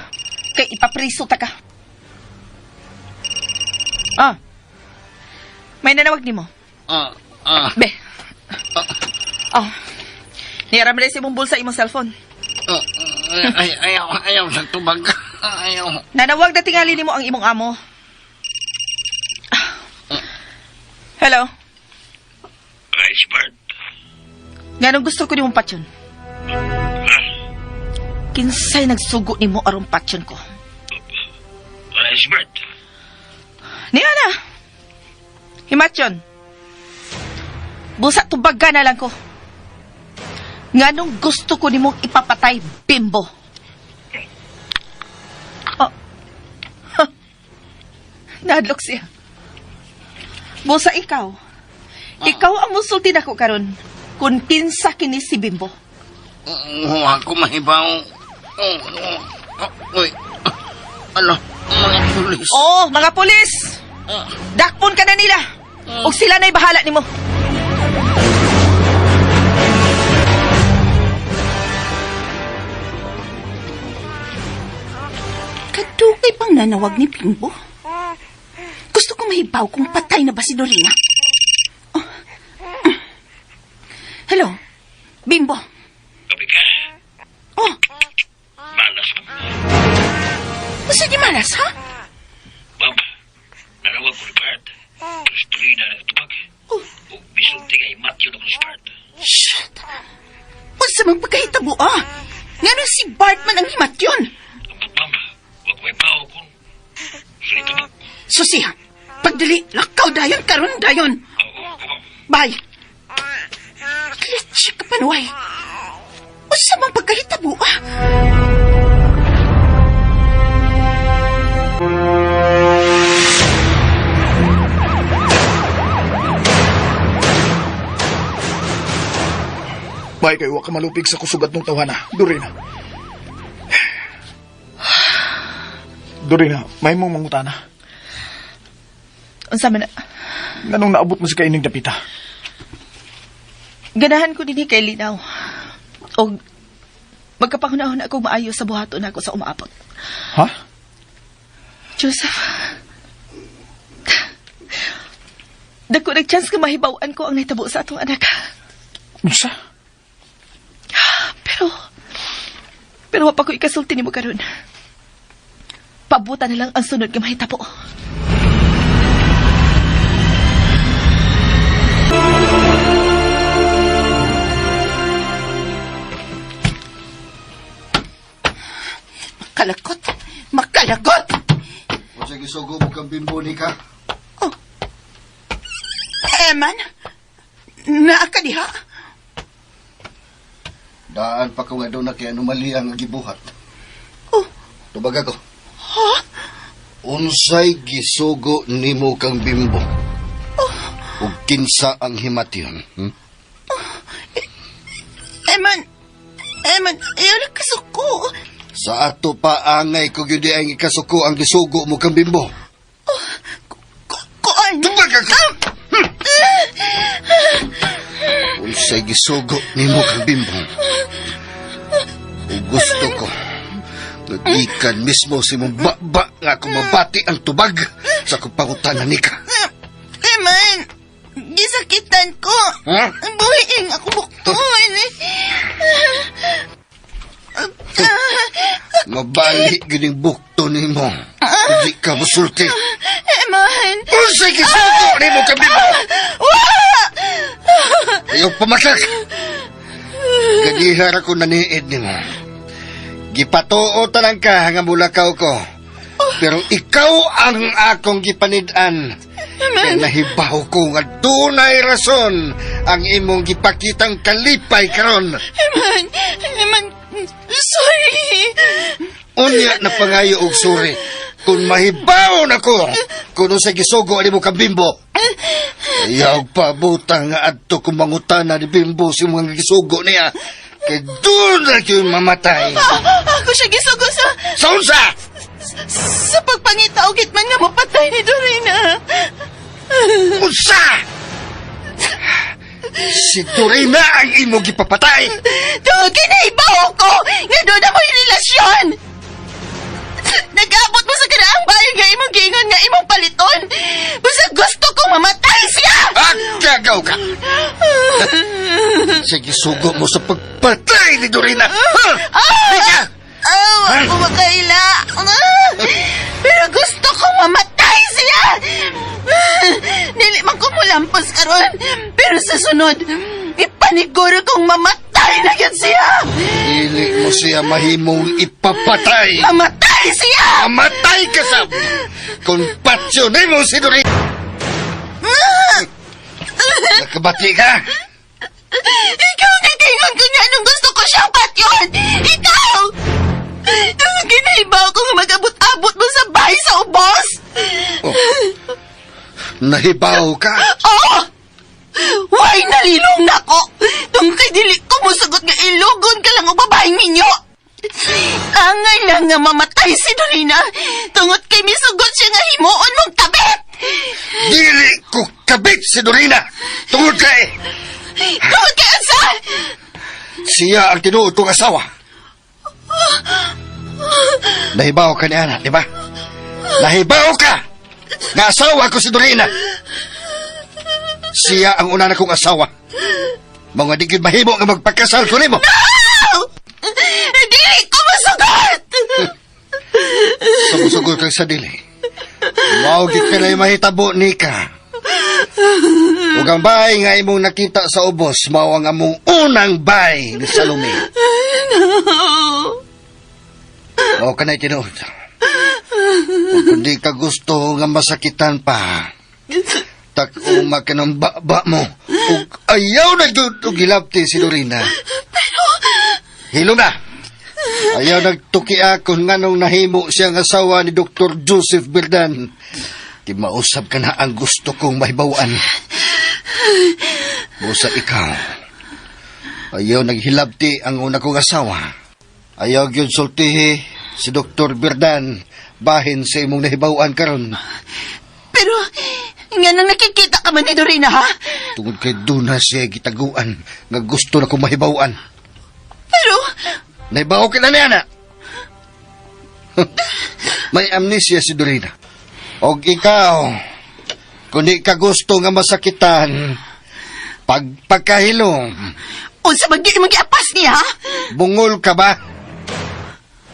Kay ipapriso ta ka. Ah. May nanawag nimo. Ah, ah, Be. Oh. Niyaram na sa imong bulsa imong cellphone. ah, ay, ayaw, ayaw sa tubag. Ayaw. Nanawag na tingali nimo ang imong amo. Ah. Hello. Iceberg. Nganong gusto ko nimong patyon? Kinsay nagsugo nimo aron patyon ko? Iceberg. Niya na. Himatyon. Busa tubaga na lang ko. Nganong gusto ko nimong ipapatay, bimbo. Oh. Huh. Nadlok siya. Busa ikaw. Ikaw ang musulti nako karon. Kung kinsa kini si Bimbo. Wa ko mahibaw. Oh, oh, oh, uy. Ano? Mga pulis. Oh, mga pulis! Ah, Dakpon ka na nila. Og sila na'y bahala nimo. Kadugay pang nanawag ni Bimbo. Gusto ko mahibaw kung patay na ba si Dorina. Oh. Hello, Bimbo. Gabi ka. Oh, Malas mo. gusto ni malas, ha? Ma'am, nanawag ko ni Bart. Tapos tuloy na nagtubag. Oh. Ug bisulti kay Matthew na ko si Bart. Shit! Unsa man pagkahitabo, ah? Ngano si Bartman ang himat yun? Ambot, ma'am. Huwag may pao kung sulito mo. Susiha, pagdali, lakaw dayon, karon dayon. Oo, oo. Bye. Klitsi ka panuay. Unsa man pagkahitabo, ah? Bay kay wa ka malupig sa kusugat ng tawhana, Dorina. Dorina, may mong mangutana. Unsa man na? Nganong naabot mo si kaining dapita? Ganahan ko dinhi kay Linaw. Og magkapanghunahon ako maayo sa buhaton nako sa umaabot. Ha? Joseph. Dako nag-chance nga mahibaw-an ko ang nahitabo sa atong anak. Unsa? Pero, pero wa pa ko ikasulti nimo karon. Pabutan na lang ang sunod nga mahitabo. Makalagot! Makalagot! Unsa gisugo mo kang bimbo ni ka? Eman, naa ka diha? Daan pa ko nga doon na kay anomalya ang gibuhat. Oh. Tubag ako. Ha? Unsay gisugo nimo kang bimbo? Oh. Ug kinsa ang himation? Hmm? Eman, Eman, ayaw na kasuko. Sa ato pa angay ko gyud ang ikasuko ang gisugo mo kang bimbo. Kuan! Tubag ako. Unsay gisugo nimo kang bimbo? Ug gusto ko nagikan mismo si mong baba nga ako mabati ang tubag sa akong pangutana ni ka. Eman, gisakitan ko. Ha? Buhiing ako bukton. Mabali gining bukto nimo. Hindi ka musulti. Eman! Unsay gisugo nimo kang bimbo? Ayaw pamakak! Kadihar ako naniid nimo. Gipatuo talang ka nga mulakaw ko. Pero ikaw ang akong gipanid-an. Kaya nahibaw ko nga dunay rason ang imong gipakitang kalipay karon. Eman! Eman! Sorry! Unya na pangayo og suri. Kung mahibaw na ko, kung sa gisugo ani mo kang bimbo. Ayaw pa butang nga adto kung mangutana ni bimbo sa mga gisugo niya. Kay doon na kayo mamatay. Ako siya gisugo sa... Sa unsa? Sa pagpangita og hitman nga mapatay ni Dorina. Unsa? Si Dorina ang imong gipapatay. Doon kinaibaw ko nga doon na mo'y relasyon. Nag-abot mo sa kanaang bayo nga imong giingon nga imong paliton. Basta gusto kong mamatay siya. At gagaw ka. Sige, sugo mo sa pagpatay ni Dorina. Ha? Ika! Ah, ako makaila. Ah, pero gusto kong mamatay siya. Dili man ko mulampas karon. Pero sa sunod, ipaniguro kong mamatay na yun siya. Dili mo siya mahimong ipapatay. Mamatay siya! Mamatay ka sab! Kung patsyonin mo si Dorina. Nakabati ka? Ikaw nagkaingon ko niya nung gusto ko siyang patyon! Ikaw! Nung ginaibaw ko nga mag-abot-abot mo sa bahay sa ubos! Oh. Nahibaw ka? Oo! Why nalilong na ko? Tung kay dili ko musagot nga ilugon ka lang o babaeng minyo! Angay lang nga mamatay si Dorina tungod kay misugot siya nga himuon mong kabit! Dili ko kabit si Dorina! Tungod kay... Tungod kay asa! Siya ang tinuod kong asawa. Nahibaw ka ni Ana, di ba? Nahibaw ka! Nga asawa ko si Dorina. Siya ang una na kong asawa. Mga di gyud mahimo nga magpakasal ko nimo. No! Dili ko musugot! Sugol kang sa dili. Mao gid ka na mahitabo ni ka. Ug ang bahay nga imong nakita sa ubos mao ang among unang bahay ni Salome. No! Mao ka na tinuod. Ug kung di ka gusto nga masakitan pa, tak-uma ka ng baba mo. Ug ayaw na gyud og gilabti si Dorina. Pero... Hilo na! Ayaw nagtuki ako nganong nahimo siyang asawa ni Dr. Joseph Berdan. Di mausap ka na ang gusto kong mahibawan. Busa ikaw. Ayaw naghilabti ang una kong asawa. Ayaw gyud sultihi si Dr. Birdan bahin sa imong nahibaw-an karon. Pero, nga nang nakikita ka man ni Dorina, ha? Tungod kay duna siya gitaguan nga gusto na kong mahibaw-an. Pero, Nahibaw ka na niya na. May amnesia si Dorina. Og ikaw, kung di ka gusto nga masakitan, pagpakahilom, unsa man gyud imong giapas niya, ha? Bungol ka ba?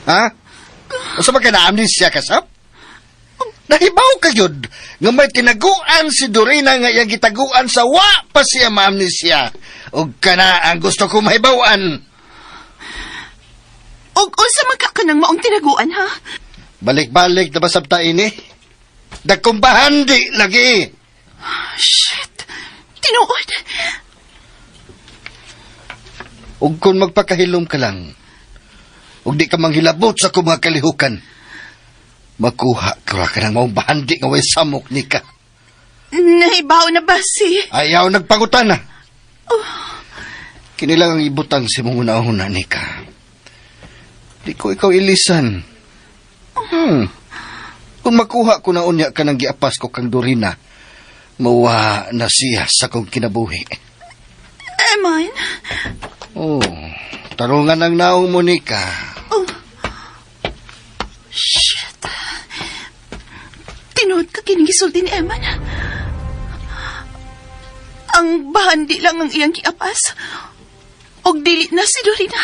Ha? Unsa ba ka na amnesia ka, sap? Nahibaw ka yun nga may tinaguan si Dorina nga iyang gitaguan sa wa pa siya maamnesia. Og kana ang gusto ko mahibawan. Og unsa man ka kanang maong tinaguan, ha? Balik-balik na ba sabta ini? Dagkumbahan di lagi. Shit. Tinuod. Ug kung magpakahilom ka lang, ug di ka manghilabot sa akong mga kalihukan, makuha ka ra ka ng maong bahandi nga way samok ni ka. Nahibaw na ba si... Ayaw nagpangutana. Kini lang ang ibutang sa imong una-una ni ka. Di ko ikaw ilisan. Kung makuha ko na unya ka ng giapas ko kang Dorina, mawa na siya sa kong kinabuhi. Eman? Oh, tarungan ang naong mo ni ka. Oh. Shit. Tinuod ka kining gisulti ni Eman. Ang bahandi lang ang iyang giapas. Og dili na si Dorina.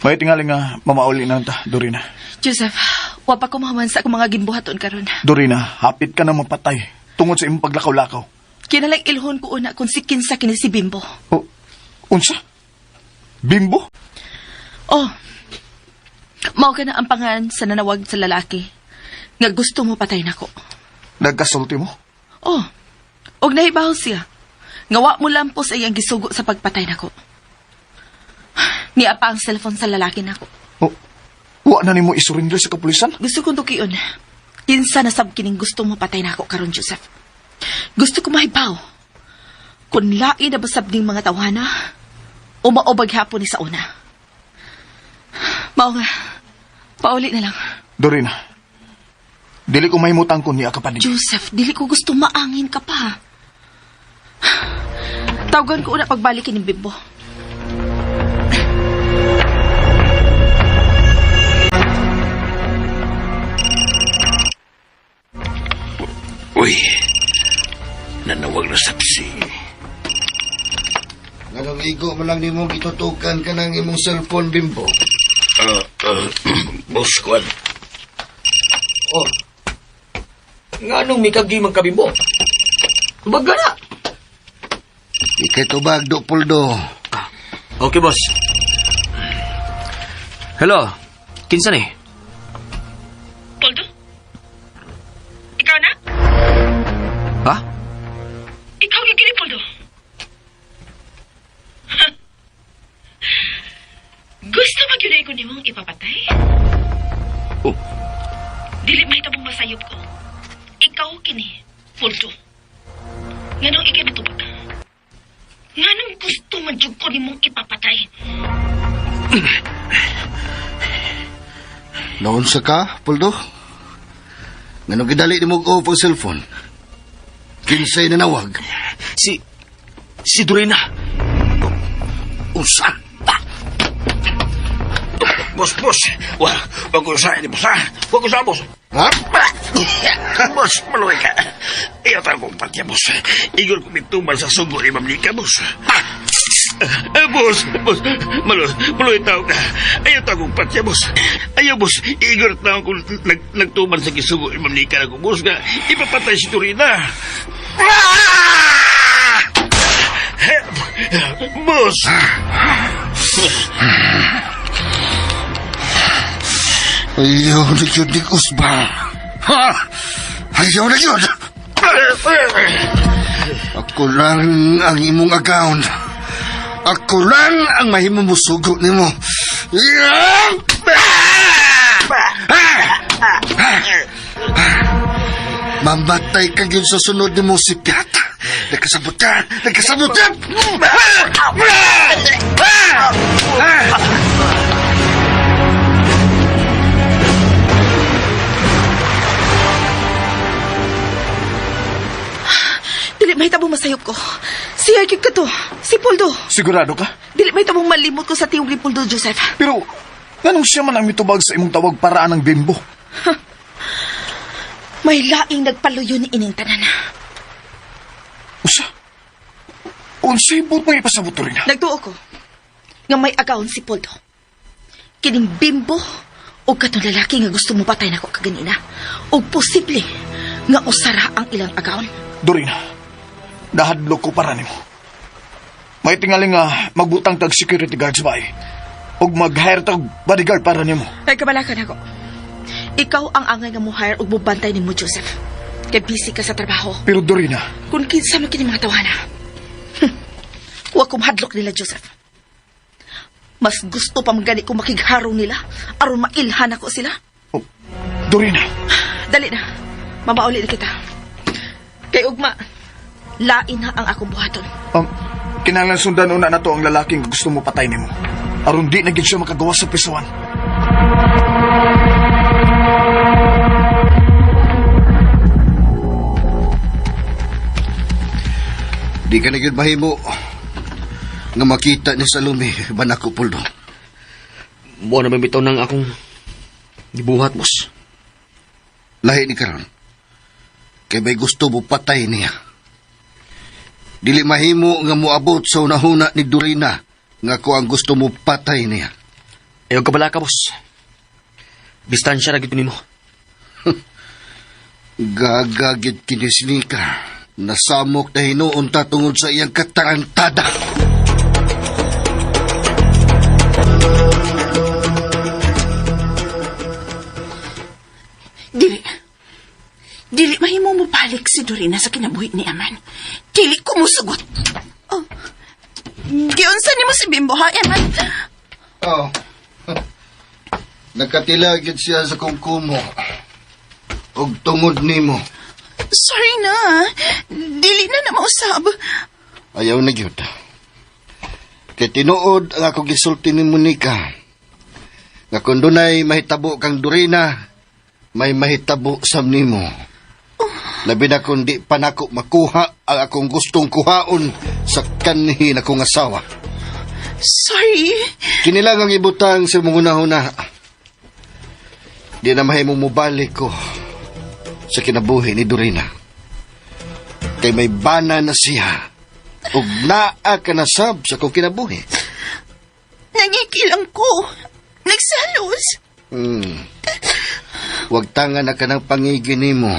May tingali nga mamauli na ta, Dorina. Joseph, wa pa ko mahuman sa akong mga gimbuhaton karon. Dorina, hapit ka na mapatay tungod sa imong paglakaw-lakaw. Kinalang ilhon ko una kung si kinsa kini si Bimbo. O, unsa? Bimbo? Oh. Mao ka na ang pangan sa nanawag sa lalaki nga gusto mo patay nako. Nagkasulti mo? Oh. Og nahibaw siya. Nga wa mo lampos ay ang gisugo sa pagpatay nako. Niya pa ang cellphone sa lalaki nako. O, wa na nimo isurrender sa kapulisan? Gusto kong tukion. Kinsa na sab kining gusto mo patay nako karon, Joseph. Gusto ko mahibaw. Kung lain na basab ning mga tawhana, o maobag hapon ni sa una. Mao nga, pauli na lang. Dorina, dili ko mahimutang kun niya kapanig. Joseph, dili ko gusto maangin ka pa. Tawagan ko una pagbalik ni Bimbo. Uy, nanawag na sapsi. Nganong igo man lang nimo gitutukan ka ng imong cellphone, Bimbo? Boss, Kwan. Oh, Nganong mikagi man ka, Bimbo? Tubag na. Ikay tubag, do puldo. Okay, boss. Hello, kinsa ni? Poldo? Ikaw na? Ha? Ikaw yung kini, Poldo. Gusto magyunay ko nimong ipapatay? Oh. Dili mahitabong masayop ko. Ikaw kini, Poldo. Nganong ikay matubag? Nganong gusto man jud ko nimong ipapatay? Naon sa ka, Puldo? Nganong gidali ni mo off ang cellphone? Kinsay nanawag? Si Dorina. Unsa? Boss, boss. Wag ko sa ini, boss, ha? Wag ko sa, boss. Ha? Boss, maluwi ka. Iyo tayo kong patya, boss. Igor ko mitumal sa sugo ni Ma'am Nika, boss. Boss, boss, maluwi tao ka. Ayaw tayo kong patya, boss. Ayaw, boss. Igor tao kong nagtuman sa gisugo ni Ma'am Nika na boss, nga ipapatay si Dorina. Boss! Ayaw na yun ni Usba. Ha? Ayaw na yun! Ako lang ang imong account. Ako lang ang mahimong musugo nimo. Mamatay ka yun sa sunod ni mo si Piata. Nagkasabot ka! Nagkasabot ka! Dili mahitabo masayop ko. Siya gyud ka to. Si Poldo. Sigurado ka? Dili mahitabo malimot ko sa tiyong ni Poldo, Joseph. Pero, nganong siya man ang mitubag sa imong tawag paraan ng bimbo? May laing nagpaluyo ni ining tanan. Usa? Unsay buot mo ipasabot, Dorina? Nagtuo ko nga may agawon si Poldo. Kining bimbo o katong lalaki nga gusto mo patay nako kaganina. O posible nga usara ang ilang agawon. Dorina, nahadlok ko para nimo. May tingali nga magbutang tag security guards ba eh. Og mag-hire tag bodyguard para nimo. Ay kabalakan ako. Ikaw ang angay nga mo hire ug mobantay nimo Joseph. Kay busy ka sa trabaho. Pero Dorina, Kung kinsa man kini mga tawana. Wa ko mahadlok nila Joseph. Mas gusto pa man gani ko makigharong nila aron mailhan ako sila. oh, Dorina, Dali na. Mamauli na kita. Kay ugma, lain na ang akong buhaton. kinahanglan sundan una na to ang lalaking gusto mo patay nimo. Aron di na gid siya makagawa sa prisuan. Di ka na gyud mahimo nga makita ni Salome banako Poldo. Buwan na may bitaw ng akong gibuhat, boss. Lahi ni karon. Kay may gusto mo patay niya. Dili mahimo nga moabot sa unahuna ni Dorina nga ko ang gusto mo patay niya. Ayaw kabala ka, boss. Distansya na gito nimo. Gagagid kini si Nika. Nasamok na hinuon ta tungod sa iyang katarantada. Dili. Dili mahimo mo balik si Dorina sa kinabuhi ni Aman. Dili ko musugot. Oh. Giunsa nimo si Bimbo ha, Eman? Oh. Nagkatila gid siya sa kungkumo. Og tungod nimo. Sorry na. Dili na na mausab. Ayaw na gyud. Kay tinuod ang ako gisulti ni Monica. Nga kung dunay mahitabo kang Dorina, may mahitabo sa nimo. Labi na kung di pa nako makuha ang akong gustong kuhaon sa kanhi na kong asawa. Sorry. Kinilang ang ibutang sa mong hunahuna. Di na mahimong mubalik ko sa kinabuhi ni Dorina. Kay may bana na siya. Ug naa ka na sab sa kong kinabuhi. Nangikilang ko. Nagsalos. Huwag tanga na ka ng pangigi nimo.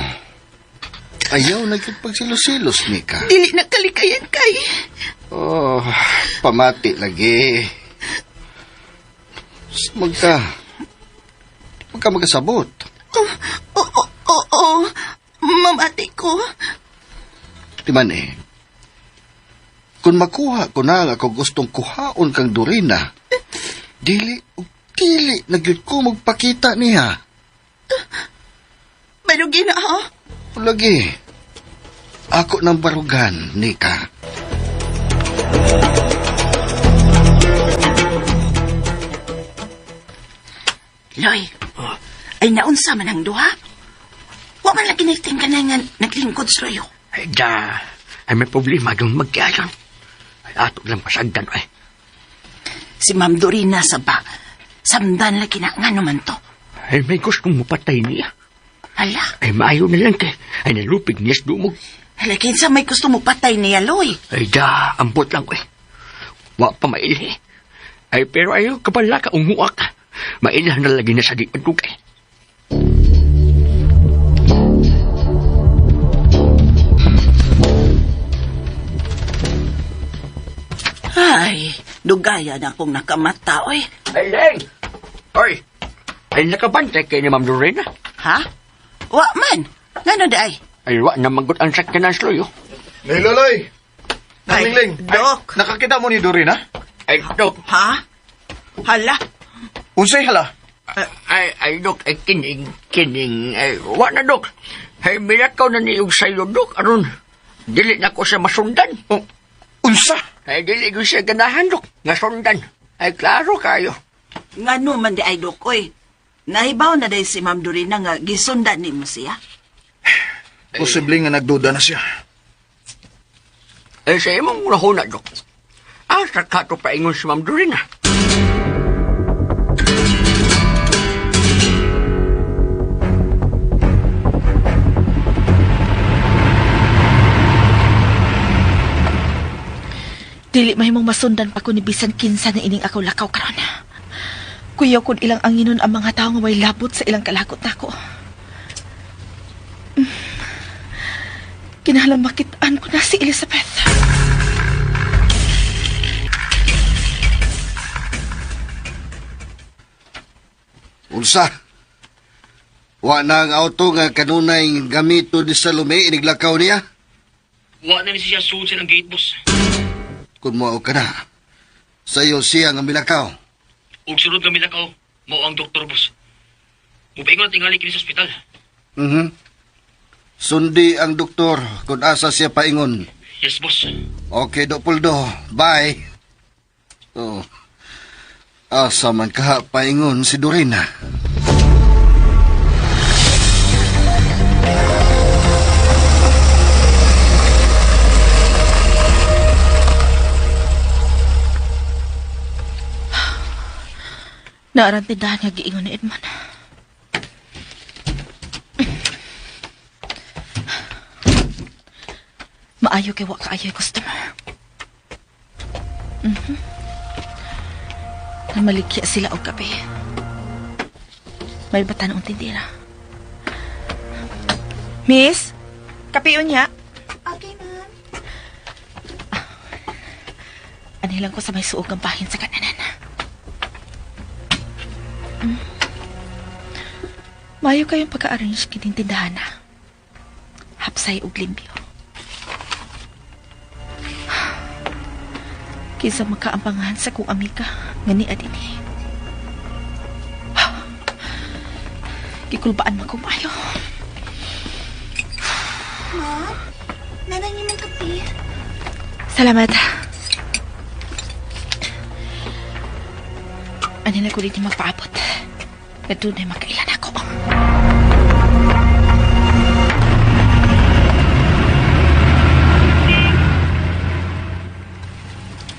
Ayaw na gyud pagsilos-silos ni ka. Dili na kalikayan kay. Oh, pamati lagi. Magka, magka magkasabot. Oh, oh, oh, oh, oh. Mamati ko. Timan eh. Kung makuha ko na nga kung gustong kuhaon kang Dorina, dili, ug dili na gyud ko magpakita niya. Pero ginoo. Lagi, ako ng barugan, Nika. Loy, ay naunsa man ang duha? Wa man lagi naiting ka na nga naglingkod sa loyo. Ay, da, ay may problema yung magkialam. Ay, ato lang pasagdan, ay. Si Ma'am Dorina sa ba, samdan lagi na nga naman to. Ay, may gustong mapatay niya. Hala, Ay, maayo na lang kay. Ay, nalupig niya sa dumog. hala, kinsa may gusto mo patay niya, Loy. Ay, da, ambot lang, ay. Wa pa mailhi. Ay, pero ayaw, kabala ka, umuak. Mailhan na lagi na sa di padugay. Ay, dugaya na akong nakamata, oy. Ay, Leng! Oy! Ay, nakabantay kay ni Ma'am Lorena. Ha? Wa man. Ngano day? Ay, wa na magot ang sakyan ng sloyo. Loloy! Ay, Nalingling! Dok. Nakakita mo ni Dorina? Ay, Dok, Ha? Hala, Unsay hala? Ay, Dok, ay, kining, ay, wa na, Dok. Ay, milakaw na niyog sa'yo, Dok. Aron, dili na ko siya masundan. Oh, unsa? Ay, dili ko siya ganahan, Dok. Nga sundan. Ay, klaro kayo. Ngano man di ay Dok, oy. Nahibaw na day si Ma'am Dorina nga gisundan nimo siya. Posible nga nagduda na siya. Eh, sa imong unahuna, Dok. Asa ka to paingon si Ma'am Dorina? Dili mahimong masundan pa ko ni bisan kinsa na ining ako lakaw karon. Kuyaw kun ilang anginon ang mga tawo nga way labot sa ilang kalagot nako. Kinahanglan makit-an ko na si Elizabeth. Unsa? Wa na ang auto nga kanunay gamito ni Salome iniglakaw niya? Wa na ni siya sud sa gate, boss. Kung mao ka na, sayo siya nga milakaw. Ug sunod nga milakaw, mao ang doktor, boss. Mupaingon na tingali kini sa ospital. Mhm. Sundi ang doktor kung asa siya paingon. Yes, boss. Okay, Dok Poldo. Bye. Oh. Asa man ka paingon si Dorina. Naarang tindahan nga giingon ni Edmond. Maayo kay wa kaayo'y customer. Namaligya sila og kape. May bata noong tindira. Miss, kape unya. Okay, ma'am. Anilang ko sa may suog ang bahin sa kananan. Mayo kayong pagka-arrange kining tindahan na. Hapsay og limpyo. Kinsa makaampangan sa kong amiga nga ni adini. Gikulbaan man ko maayo. Ma'am, nanay niyo mong kape. Salamat. Ano na ko rin magpaabot. Na doon ay makailan ako.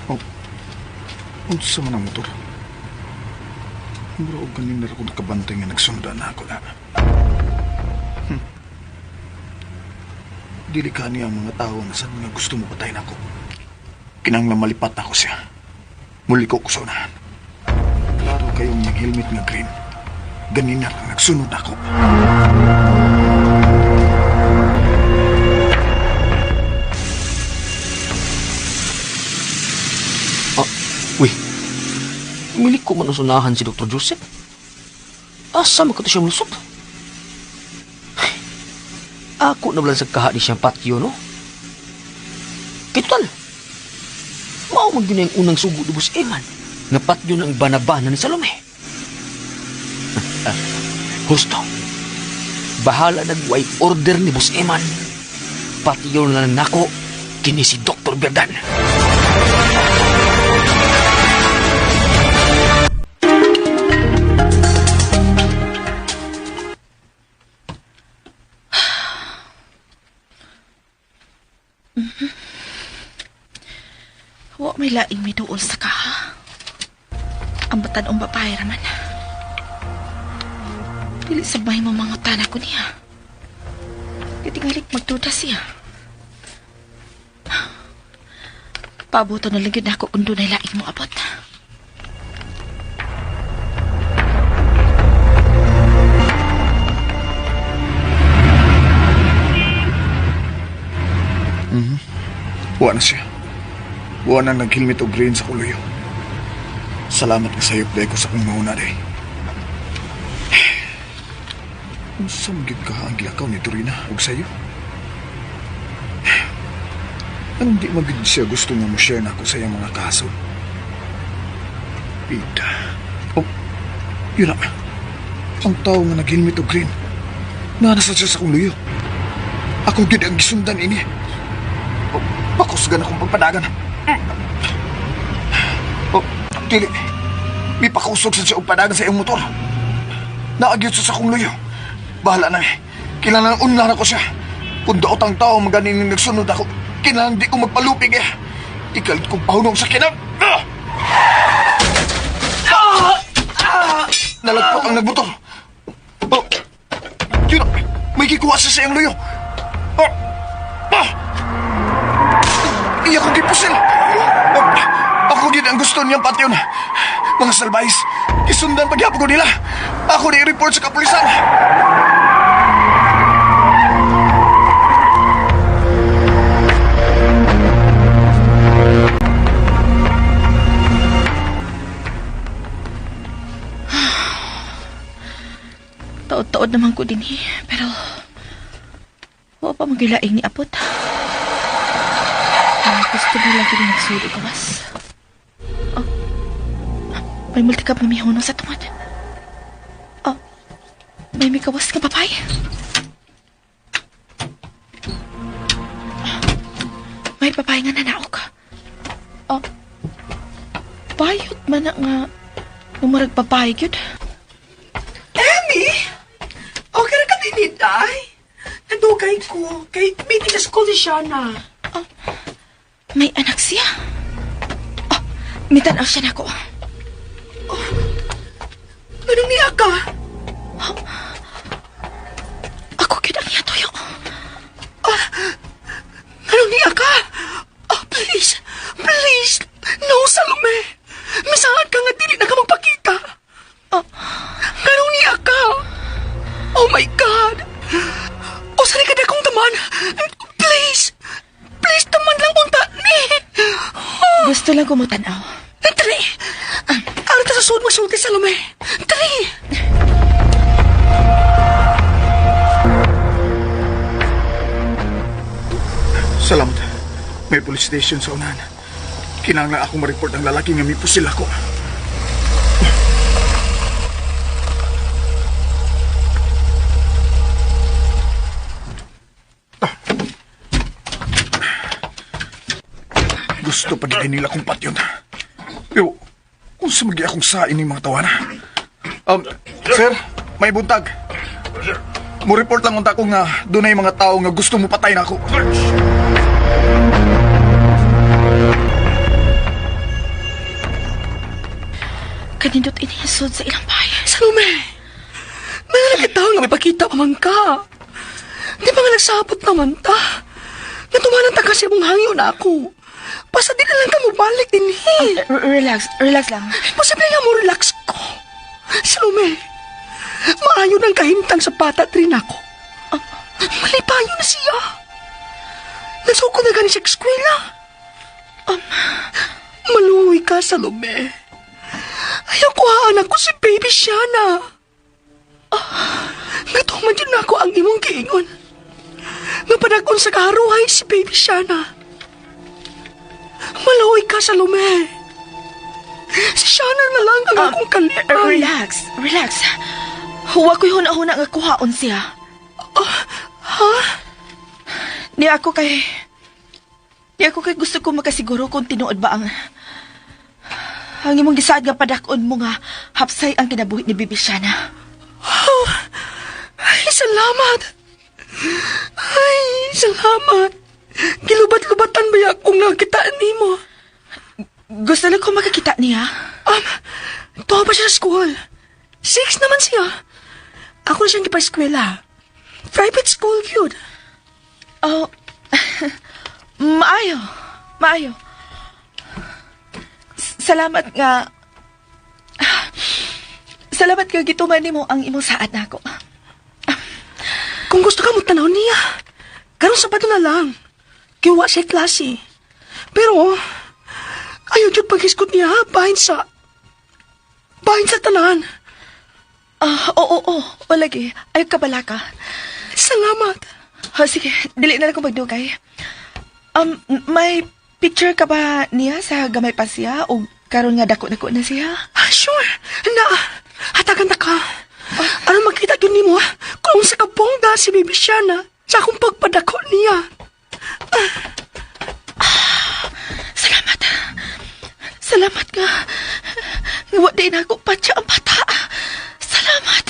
Oh, unsa man ang motor? Mura og ganing na akong nakabantay nga nagsunda na ako na. Dili ka niya ang mga tao na sad nga gusto mo patayin ako. Kinahanglan malipat ako siya. Muli ko sa unahan. Klaro kayong niyang helmet nga green. Ganina lang nagsunod ako. Uy, milik ko man usunahan si Dr. Joseph. Asa man ka to siya mulusot? Ay, ako na sa kaha ni siyang patio, no? Kitutal, mao man gyud na yung unang sugo ni Boss Eman nga patio ng banabana ni Salome. Husto, bahala nagway order ni Boss Eman. Patio na lang nako kini si Dr. Berdan. Wa may laing miduol sa kaha. Ang batan-ong babae raman. Dili sa bahay mo mga tana ko niya. Kitingalik magduda siya. Paabuto na lang yun ako kung doon ay laing mo abot. Wa na siya. Wa nang nag-helmet og green sa kuluyo. Salamat nga sayop dahil ko sa kong mauna day. Unsa man gyud ka ang gilakaw ni Dorina og sayo? Anong di man gyud siya gusto nga mo share na ako sa iyang mga kaso? Pita. Oh, yun na. Ang tao nga nag-helmet og green. Naa na sa siya sa akong luyo. Ako gyud ang gisundan ini. Oh, pakusgan akong pagpadagan. Oh, dili. May pakusog sa siya og padagan sa iyong motor. Naagyod siya sa akong luyo. Bahala na eh. Kinahanglan unlan ako siya. Kung daot ang tao maganing nagsunod ako, kinahanglan di ko magpalupig eh. Ikalit kong pahunong sa kinang. Ah! Ah! Ah! Nalagpot ang nagmotor. Oh, yun, may kikuha siya sa iyong luyo. Oh! Ah! Iya ko gipusil. Oh, ako gid ang gusto niyang patyon. Mga salbayis, isundan pagyapon ko nila. Ako ni report sa kapulisan. Taod-taod naman ko din eh. Pero, wa pa magilaing ni Apot. Ay, gusto ba lagi rin nagsuod o gawas? Oh, may multikap na mihono sa tungod. Oh, may mikawas nga papay. Ah, may papay nga nanaog. Oh, bayot man na nga murag papay gyud. Emmy! Okay ra ka din, Day. Nadugay ko. Kay meeting sa school ni Shana. Oh, may anak siya. Oh, mitanaw siya nako. Oh, anong niya ka? Oh, ako gyud ang iya tuyo. Oh, anong niya ka? Oh, please, please, no, Salome. Misahan ka nga dili na ka magpakita. Oh, anong niya ka? Oh my God! O saan ka na kong taman? Please! Please, taman lang unta ni! Oh. Gusto lang kumutanaw. Dali! Ano ta sa suod magsulti, Salome? Dali! Salamat. May police station sa unahan. Kinahanglan ako ma-report ang lalaki nga may pusil ako. Gusto pa din nila kong patyon. Pero, kung sa magi akong sain ng mga tawana. Sir, may buntag. Mo-report lang unta ko nga dunay mga tao nga gusto mo patay na ako. Kanindot inisod sa ilang bahay. Salome! May nakita nga may pakita pa man ka. Di ba nga nagsabot naman ta? Natumanan ta kasi mong hangyo na ako. Basta di na lang ka mabalik din eh. Relax, relax lang. Posible nga mo relax ko. Salome, maayo ng kahimtang sa bata rin ako. Malipayo na siya. Nasuko na gani siya eskwela. Maluwi ka, Salome. Ayaw kuhaan ako si Baby Shana. Natuman yun na ako ang imong giingon. Nga panagon sa kaharuhay si Baby Shana. Maluwi ka, Salome. Si Shana na lang ang akong kalipay. Relax, relax. Huwa ko'y huna-huna nga kuhaon siya. Ha? Di ako kay gusto ko makasiguro kung tinuod ba ang imong gisaad nga padak-on mo nga hapsay ang kinabuhi ni Bibi Shana. Oh, ay, salamat. Ay, salamat. Gilubat-lubatan ba akong nakitaan nimo? Gusto lang ko makakita niya. Tuwa pa siya sa school. 6 naman siya. Ako na siyang gipa-eskwela. Private school yun. Oh, maayo. Maayo. Salamat nga. Salamat nga gituman nimo ang imong saad nako. Kung gusto ka mo tanaw niya, karon Sabado na lang. Kiwa siya klase. Pero, ayaw jud paghisgot niya, bahin sa tanan. Oo, oo, oo. Lagi. Ayaw ka bala ka. Salamat. Oh, sige, dili na lang ko magdugay. May picture ka ba niya sa gamay pa siya o karon nga dako-dako na siya? Ah, sure. Na, hatagan ta ka. Aron makita gyud nimo kung unsa ka bongga si Baby Shana sa akong pagpadako niya. Salamat. Salamat nga. Wa di na ako patya ang bata. Salamat.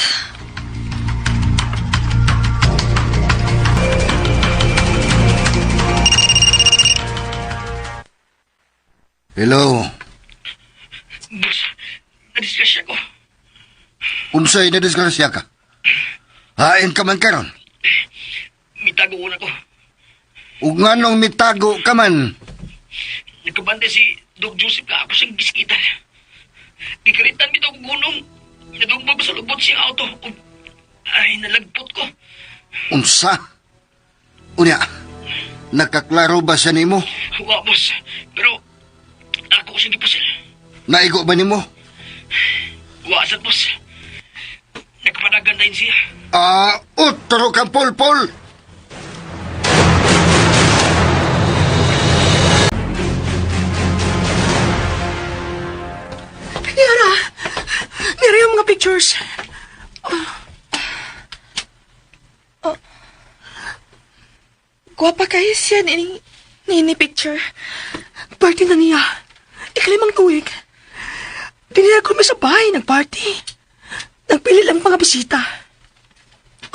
Hello. Boss, nadisgrasya ko. Unsay na disgrasya ka? Hain ka man karon. Mitago ko na ko. Ug nganong mitago ka man? Nagkabante si Doc Joseph ka ako siyang giskitan. Gikalitan bitaw ko gunong. Nadugbog sa lubot siyang auto. Ug, ay, nalagpot ko. Unsa? Unya, nakaklaro ba siya nimo? Wa, boss. Pero, ako siyang gipusil. Naigo ba nimo? Wa, sad, boss. Nagpadagan din siya. Ah, utro ka pulpul! Yara! Nira yung mga pictures. Gwapa kayo siya ni ni picture. Party na niya. Ikalimang tuig. Dinira ko sa bahay nagparty. Nagpili lang mga bisita.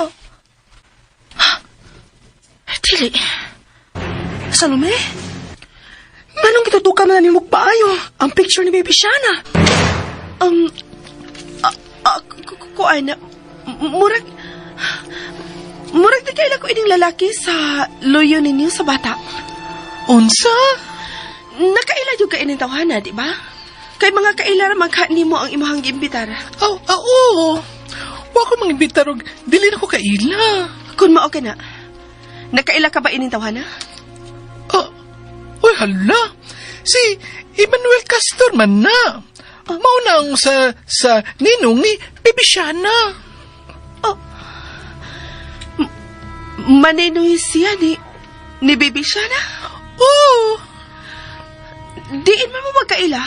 Oh. Dili. Salome? Manong gitutukan man ni paayo ang picture ni Baby Shana? Kuan, murag, murag di kaila ko ining lalaki sa loyo ninyo sa bata. Unsa? Nakaila yung ka ining tawhana, di ba? Kay mga kaila ra magka nimo ang imong giimbitar. Aw, aw, oo. Wa ko mangimbitar og dili na ko kaila. Kun mao ka na, nakaila ka ba ining tawhana? Ah, uy, hala. Si Emmanuel Castor man na. Mao na ang sa ninong ni Baby Shana. Oh. Maninoy siya ni Baby Shana? Oo. Diin man mo magkaila?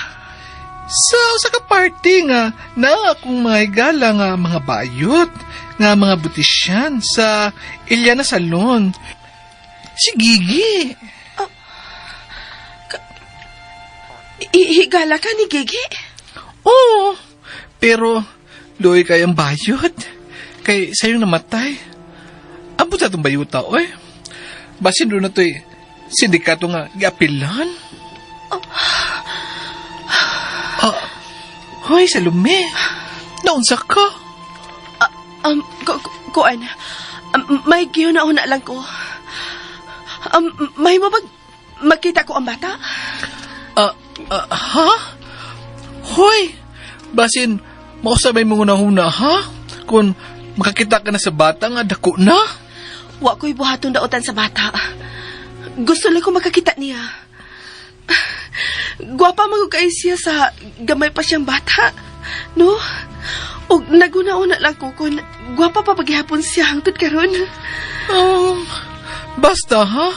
Sa ka party nga na akong mga higala nga mga bayot, nga mga butisyan sa Eliana Salon. Si Gigi. Oh. Higala ka ni Gigi? Oo. Pero luoy kay ang bayot. Kay sayong namatay. Ambot sa itong bayuta, oy. Basin doon na to'y sindikato nga giapilan. Oh. Ah, hoy, Salome. Naunsa ka? Kuan. May gihuna-huna lang ko. May mabag makita ko ang bata? Ha? Hoy, basin, mausabay mong una-huna, ha? Kung makakita ka na sa bata nga, dako na. Wa ko'y buhaton daotan sa bata. Gusto lang ko makakita niya. Gwapa man kay siya sa gamay pa siyang bata. No? Og naguna-una lang ko kung gwapa pa paghihapon siya hangtod karon. Basta, ha?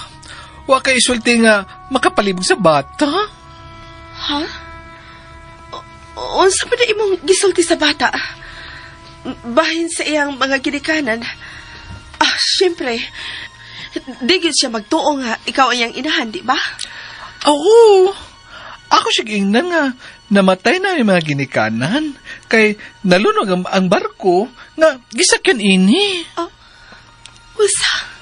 Wa kay isulti nga makapalibog sa bata. Ha? Unsa pa na imong gisulti sa bata? Bahin sa iyang mga ginikanan. Ah, syempre. Di gyud siya magtuo nga ikaw ang iyang inahan, di ba? Oo. Ako siya giingnan nga namatay na yung mga ginikanan kay nalunog ang barko nga gisakyan ini. Oh, usa.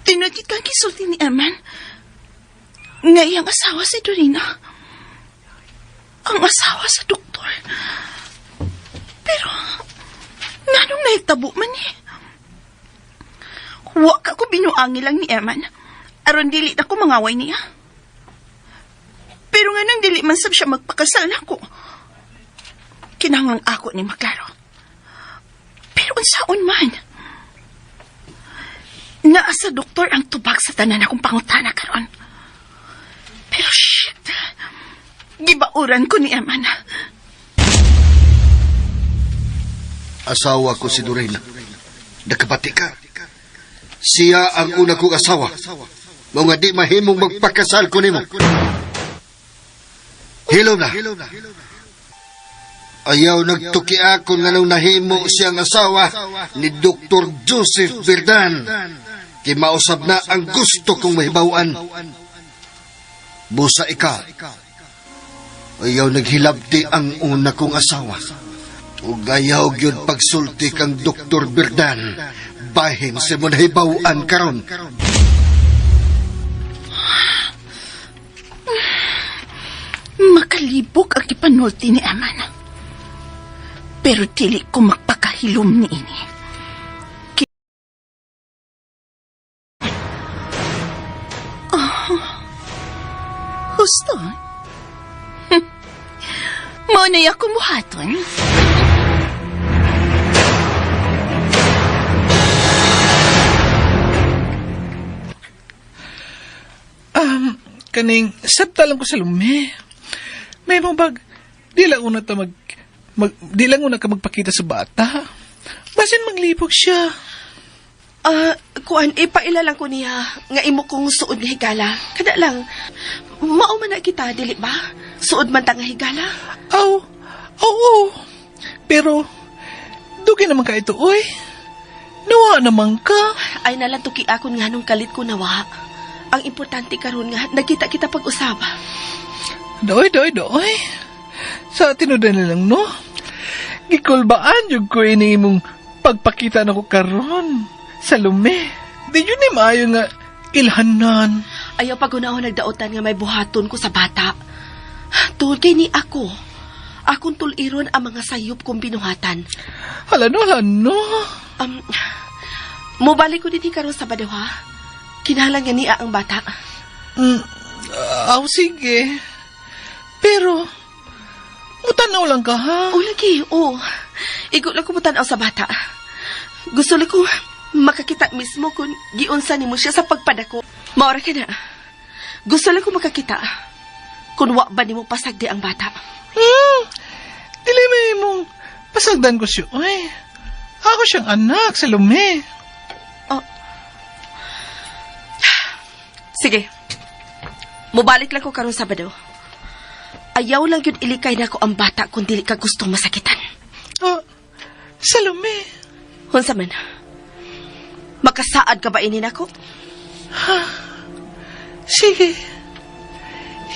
Tinagit kang gisulti ni Eman. Nga iyang asawa si Dorina. Ang asawa sa doktor. Pero, nganong nahitabo man eh? Wa ka ko binuangi lang ni Eman. Aron dili na ko mangaway niya. Pero nga nang dili man sab siya magpakasal nako. Kinahanglang ako ni maklaro. Pero unsaon man? Naa sa doktor ang tubag sa tanan akong pangutana karon. Pero shit, gibauran ko ni Eman. Asawa ko si Dorina. Nakabati ka. Siya ang una kong asawa. Mao nga di mahimong magpakasal ko nimo. Hilom na. Ayaw nagtuki akon nga nung nahimo siyang asawa ni Dr. Joseph Verdan. Kay mausab na ang gusto kong mahibawan. Busa ikaw. Ayaw naghilabti ang una kong asawa. Ug ayaw gyud pagsulti kang Dr. Berdan. Bahin sa mo nahibaw-an karon. Makalibok ang gipanulti ni Aman. Pero dili ko magpakahilom ni ini. Oh, husto. Mao na ako muhaton. Kaning, sabta lang ko sa lumi. May mo bag, di lang una ta di lang una ka magpakita sa bata. Basin maglibog siya. Kuan, ipaila lang ko niya nga imo kong suod nga higala. Kada lang, mao man na kita, dili ba? Suod man ta nga higala. Aw, oo. Pero, dugay naman ka ito, oy. Nawa naman ka. Ay nalang tuki akon nga nung kalit ko nawa. Ang importante karon nga, nagkita kita pag-usab. Doy, doy, doy. Sa tinudan na lang, no? Gikulbaan yung ko ini imong pagpakita na ko karon sa lumi. Di yun ni maayo nga ilhanan. Ayaw pagunahon nagdaotan nga may buhaton ko sa bata. Tungod kay ni ako. Akong tuliron ang mga sayop kong binuhatan. Hala no, hala no. Mobalik ko dinhi karon sa Sabado, ha? Kinahanglan nga niya ang bata. Aw, sige. Pero, mutanaw lang ka, ha? O, lagi, oo. Igo lang ko mutanaw sa bata. Gusto lang ko makakita mismo kung giunsa nimo siya sa pagpadako. Maura ka na. Gusto lang ko makakita kung wa ba nimo pasagdi ang bata. Dili may mong pasagdan ko siya. Uy, ako siyang anak sa lumi. Oh. Sige. Mubalik lang ko karon Sabado. Ayaw lang yun ilikay na ko ang bata kung dili ka gustong masakitan. Oh, Salome. Unsa man? Makasaad ka ba ini nako? Ha? Sige.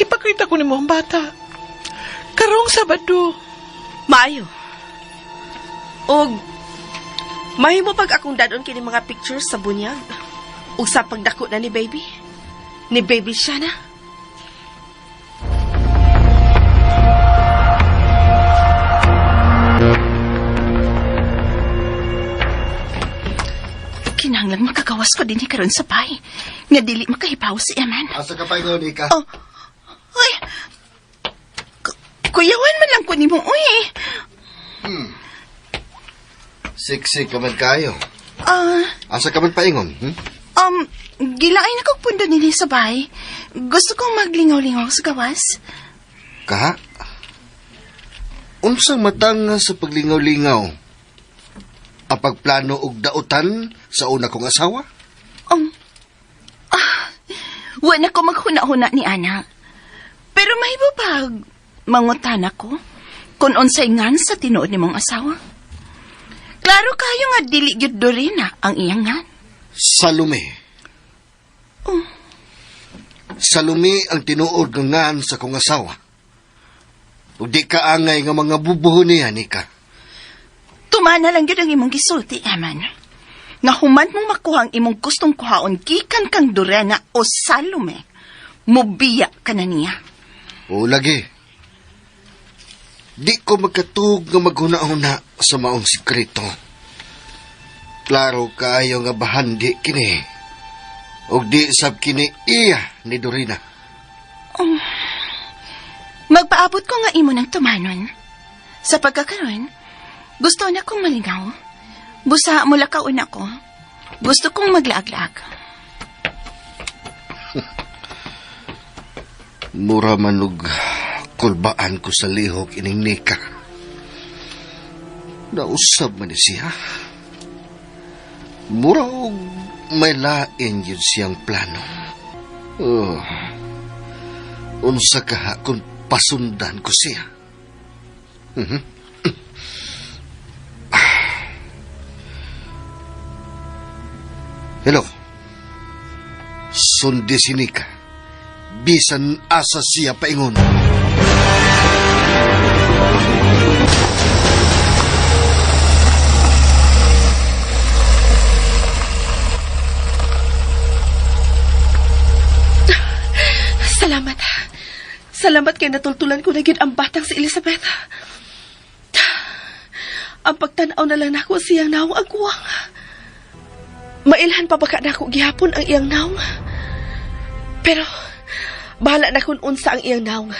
Ipakita ko nimo ang bata. Karong Sabado. Maayo. Og mahimo pag akong dadon kini mga pictures sa bunyag. Ug sa pagdako na ni baby. Ni baby siya na. Kinahanglan makagawas ko din karon sa bay. Nga dili makahibaw si Eman. Asa ka pa ingon, Ika? Oh. Uy. Kuyawan man lang ko nimo, uy. Siksik ka man kayo. Asa ka man paingon? Gilaay na kong pundo nini sa bay. Gusto kong maglingaw-lingaw sa gawas. Kaha? Unsang matang sa paglingaw-lingaw? Ang pagplano og dautan sa una kong asawa? Wa na ko maghuna-huna ni Ana. Pero mahimo pag mangutan ako kung unsay ngan sa tinuod nimong asawa. Klaro kayo nga dili gyud Dorina ang iyang ngan. Salome. Oh. Salome ang tinuod nga ngan sa kong asawa. Ug di ka angay nga mga bubuho niya, Nika. Tumana lang gyud ang imong gisulti, Eman. Nga human mong makuha ang imong gustong kuhaon gikan kang Dorena o Salome, mubiya ka na niya. O lagi. Di ko magkatug nga maghuna-huna sa maong sekreto. Klaro kaayo nga bahandi kini. Og di sab kini iya ni Dorina. Magpaabot ko nga imo ng tumanon. Sa pagkakaroon, gusto na kong malingaw. Busa mula ka una ko. Gusto kong maglaag-laag. Mura man og kulbaan ko sa lihok ining Nika. Nausab man ni siya. Mura og may lain yun siyang plano. Oh, unsa kaha kung pasundan ko siya. Hello. Sundi si Nika. Bisan asa siya paingon. Salamat. Salamat kay natultulan ko na gyud ang batang si Elizabeth. Ang pagtan-aw na lang nako siyang nawong agwang. Mailhan pa baka nako gihapon ang iyang nawong. Pero bahala na kung unsa ang iyang nawong.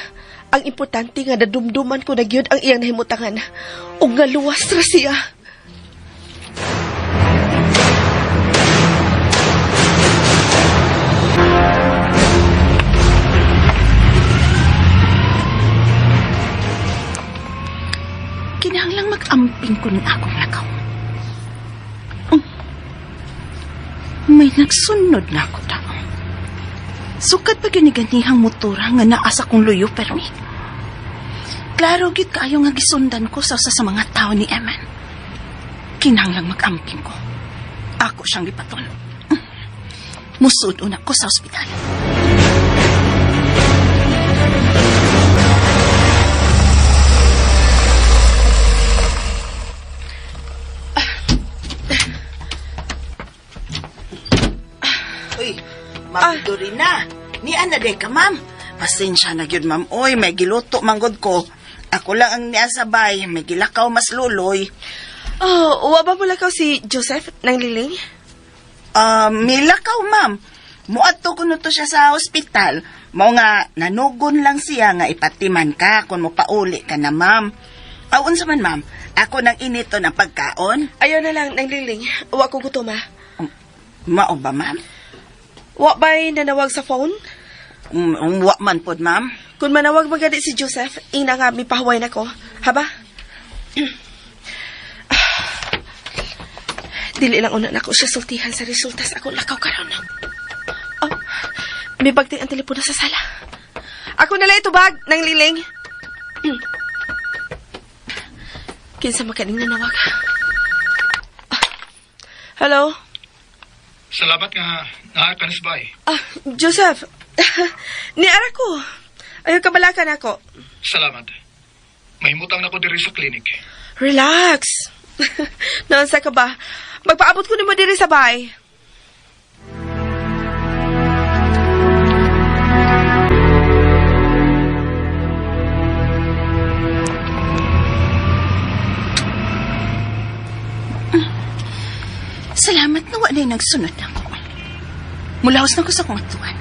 Ang importante nga nadumduman ko na gyud ang iyang nahimutangan ug nga luwas ra siya. Kinahanglang mag-amping ko ng akong lakaw. May nagsunod na ako tao. Sukad pa gani-ganihang motora nga naa sa kong luyo permi. Klaro gid kaayo nga gisundan ko sa usa sa mga tao ni Eman. Kinahanglang mag-amping ko. Ako siyang gipaton. Musud una ko sa ospital. Uy, Ma'am Dorina. Ni ana day ka, ma'am. Pasensya na gyud, ma'am. Oy, may giluto manggod ko. Ako lang ang niasabay. May gilakaw mas luloy. Oh, wa ba mo lakaw si Joseph nang liling? Milakaw, ma'am. Muadto kuno to siya sa ospital. Mao nga nanugon lang siya nga ipatiman ka kung mopauli ka na, ma'am. Aw, unsa man, ma'am? Ako nang inito ng pagkaon. Ayaw na lang nang liling. Wa ko gutom ha. Mao ba, ma'am? Wa ba'y nanawag sa phone? Wa man pod, ma'am. Kung manawag magani si Joseph, ina nga mipahuway na ko. Haba? Dili lang una nako siya sultihan sa resulta sa akong lakaw karon. Oh, may bagting ang telepono sa sala. Ako na lang itubag ng liling. Kinsa makaning nanawag. Ah, hello? Salamat nga nakakanis bay. Ah, Joseph. Niara ko. Ayaw kabalakan ako. Salamat. Mahimutang na ko diri sa clinic. Relax. Naunsa ka ba? Magpaabot ko nimo diri sa bay. Salamat na wa na'y nagsunod nako. Mulahos na ko sa kong atuan.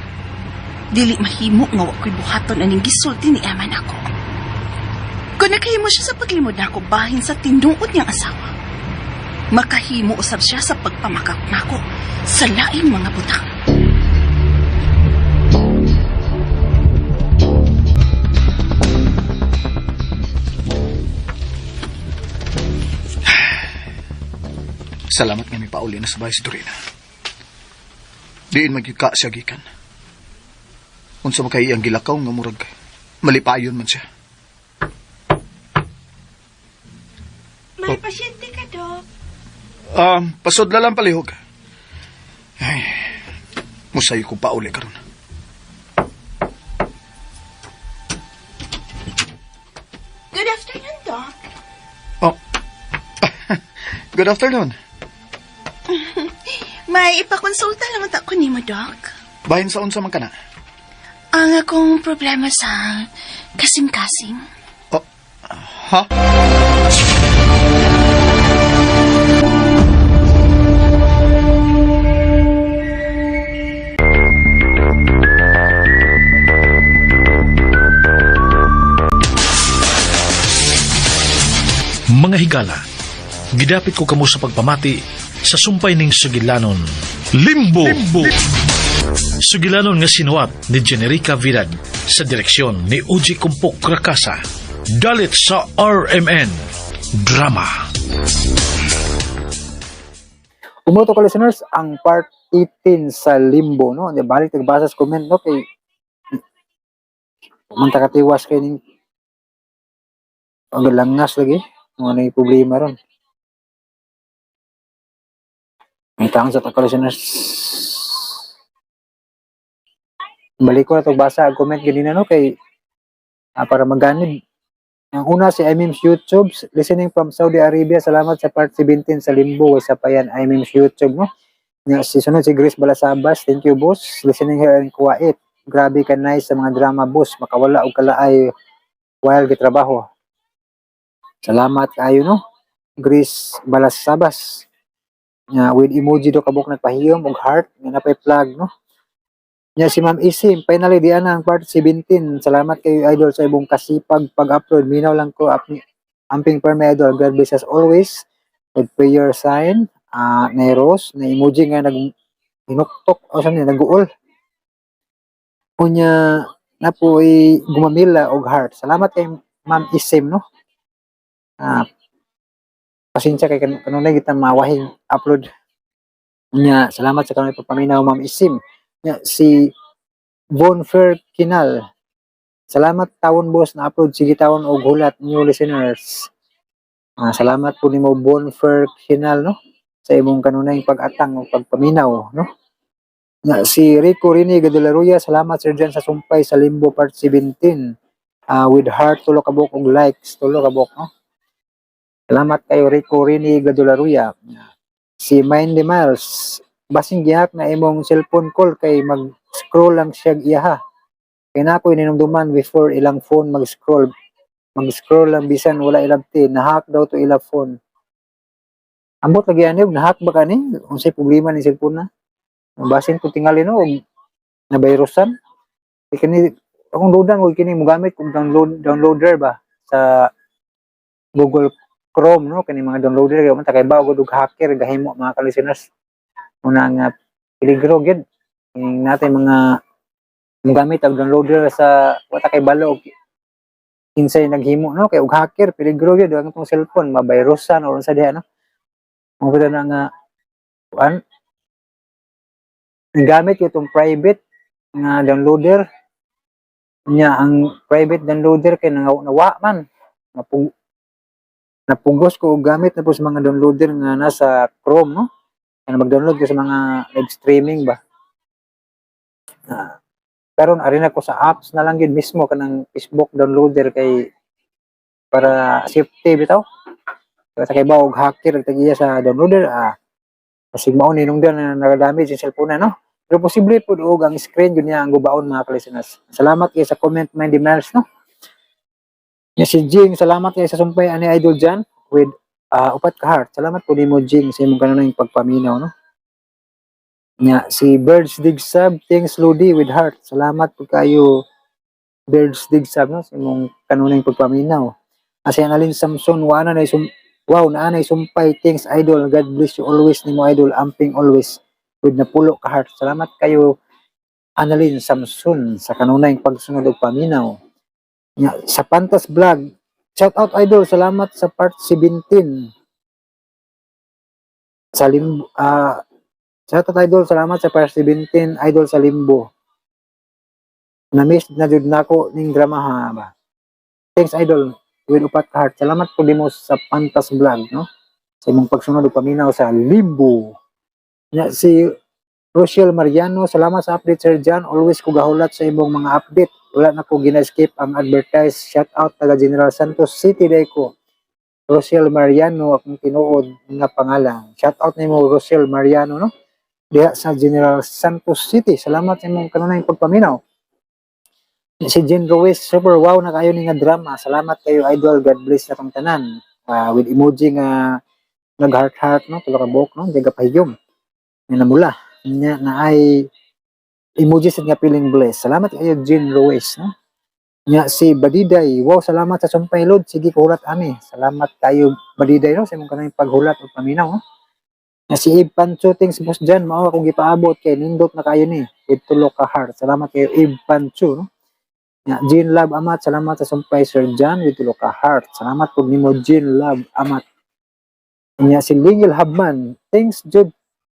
Dili mahimo nga wa ko'y buhaton aning gisulti ni Eman ako. Kung nakahimo siya sa paglimod nako bahin sa tinuod niyang asawa, makahimo usab siya sa pagpamakak nako sa laing mga butang. Salamat nga may pauli na sa bahay si Dorina. Diin magyuka siya gikan. Unsa man kay iyang gilakaw nga murag malipayon man siya. May pasyente ka, Dok. Pasudla lang palihog. Ay, musayo ko pauli karon. Good afternoon, Doc. Oh. Good afternoon. May ipakonsulta lang ta ko nimo, Doc. Bahin sa unsa man kana? Ang akong problema sa kasing-kasing. Oh, ha? Mga higala, gidapit ko kamo sa pagpamati sa sumpay ning sugilanon. Limbo! Limbo! Sugilanon nga sinuwat ni Generica Vidad sa direksyon ni Uji Kumpok Rakasa. Dalit sa RMN Drama. Kumuto ka listeners, ang part 18 sa Limbo, no? Di balik tagbasa sa comment, no? Kay man takatiwas kay ning ang langas lagi. Mga na problema ron. May taong sa taka listeners. Balik ko na itong basa ang comment ganina, no? Kay para maganib. Ang una si IMIMS YouTube, listening from Saudi Arabia. Salamat sa part 17 sa Limbo. Sa pa yan, IMIMS YouTube, no? Nga, si sunod si Grace Balasabas. Thank you, boss. Listening here in Kuwait. Grabe ka nice sa mga drama, boss. Makawala og kalaay while gitrabaho. Salamat kayo, no? Grace Balasabas. Nga, with emoji do kabuk nagpahiyom og heart nga napay plug, no? Nya si Ma'am Isim, finally di ana ang part 17. Salamat kayo, idol, sa imong kasipag pag-upload. Minaw lang ko amping per idol. God bless us always. With prayer sign, na rose, na emoji nga nag hinuktok o sa niya naguol. Unya na po ay gumamila og heart. Salamat kay Ma'am Isim, no? Pasensya kay kanunay kita mawahing upload. Unya, salamat sa kanunay pagpaminaw, Ma'am Isim. Nya, si Bonfer Kinal. Salamat tawon, boss, na upload sige tawon og hulat new listeners. Salamat po nimo, Bonfer Kinal, no, sa imong kanunay pag-atang o pagpaminaw, no. Nga, si Rico Rini Gadelaruya, salamat Sir John sa sumpay sa Limbo part 17. With heart tulo ka buok og likes tulo ka buok, no. Salamat kayo, Rico Rini Gadelaruya. Si Mindy Miles, basin gihack na imong cellphone call kay mag-scroll lang siya iyaha. Kay na ako ininumduman before ilang phone mag-scroll. Mag-scroll lang bisan wala ilabti, na-hack daw to ila phone. Ambot lagi ani og na-hack ba kani? Unsay problema ni cellphone na? Basin kung tingali, no, og na-virusan. Kay kani akong duda og kini mogamit kung downloader ba sa Google Chrome, no, kani mga downloader kay man ta kay ba og hacker gahimo, mga ka-listeners. Una nga peligro gyud ning natin mga mogamit og downloader sa wa ta kay balo og kinsay naghimo, no, kay og hacker peligro gyud ang atong cellphone mabirusan or unsa diha, no. Mo na nga kuan gamit itong private nga downloader niya, ang private downloader kay nawa man napugos ko og gamit na po sa mga downloader nga nasa Chrome, no, kaya mag-download ko sa mga live streaming ba. Karon ari na ko sa apps na lang gyud mismo kanang Facebook downloader kay para safety bitaw. Kaya sa kay ba og hacker og tagiya sa downloader, basig mao ni nung na nagadamage yung cellphone na, no. Pero posible pud og ang screen gyud niya ang gubaon, mga ka-listeners. Salamat kay sa comment, Mandy Miles, no. Nya si Jing, salamat kay sa sumpay ani idol Jan with upat ka heart. Salamat po nimo, Jing, sa imong kanunay pagpaminaw, no. Nya si Birds Dig Sub, thanks Lodi with heart. Salamat po kayo, Birds Dig Sub, no, sa imong kanunay pagpaminaw. Asi Annalyn Samson, wana na sum wow, naa nay sumpay, thanks idol. God bless you always nimo idol, amping always with napulo ka heart. Salamat kayo, Annalyn Samson, sa kanunay pagsunod og paminaw. Nya, sa Pantas Vlog, shout out idol, salamat sa part 17. Sa Limbo, shout out idol, salamat sa part 17 idol sa Limbo. Na-miss na jud nako ning drama ha ba. Thanks idol with upat ka heart. Salamat po nimo sa Pantas Vlog, no, sa imong pagsunod og paminaw sa Limbo. Nya, si Rochelle Mariano, salamat sa update, Sir John. Always ko gahulat sa imong mga update. Wala na ko gina-skip ang advertise. Shout out taga General Santos City day ko. Rochelle Mariano akong tinuod nga pangalan. Shout out nimo, Rochelle Mariano, no, diha sa General Santos City. Salamat sa imong kanunay pagpaminaw. Si Jen Ruiz, super wow na kayo ni nga drama. Salamat kayo idol. God bless na kang tanan. With emoji nga nag heart heart, no, tulo ka buok, no, di ka pahiyom. Nga namula. Nya na ay emoji sa nga feeling blessed. Salamat kayo, Jen Ruiz, no. Nya si Badiday, wow, salamat sa sumpay lod. Sige kuhulat ani. Salamat kayo, Badiday, no, sa imong kanang paghulat ug paminaw, no. Nya si Eve Pancho, thanks boss Jan, mao akong gipaabot kay nindot na kayo ni. With tulo ka heart. Salamat kayo, Eve Pancho, no. Nya Jean Love Amat, salamat sa sumpay Sir John with tulo ka heart. Salamat pud nimo, Jean Love Amat. Nya si Lingil Habman, thanks Jude.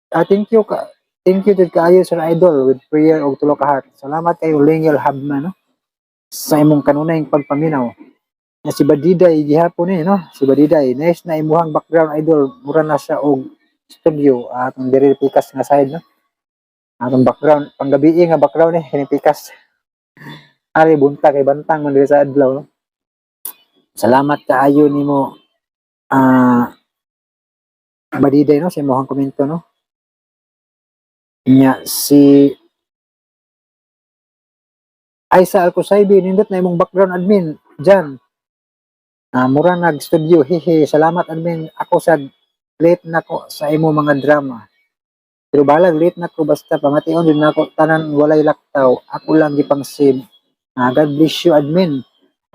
Thank you ka. Thank you jud kaayo, Sir Idol, with prayer og tulo ka heart. Salamat kayo, Lingel Habman, no? Sa imong kanunayng pagpaminaw. Na si Badiday gihapon eh, no? Si Badiday, nice na imuhang background, idol, mura na siya og studio atong diri pikas nga side, no? Atong background, panggabi nga background eh, kini pikas. Ari bunta kay bantang man diri sa adlaw, no? Salamat kaayo nimo, Badiday, no, sa imong komento, no? Nya si Aisa Alcosaibi, nindot na imong background, admin Jan. Mura nag studio, hehe. Salamat, admin. Ako sad late na ko sa imo mga drama. Pero balag late na ko, basta pamation din nako tanan, walay laktaw. Ako lang gipang save. God bless you, admin.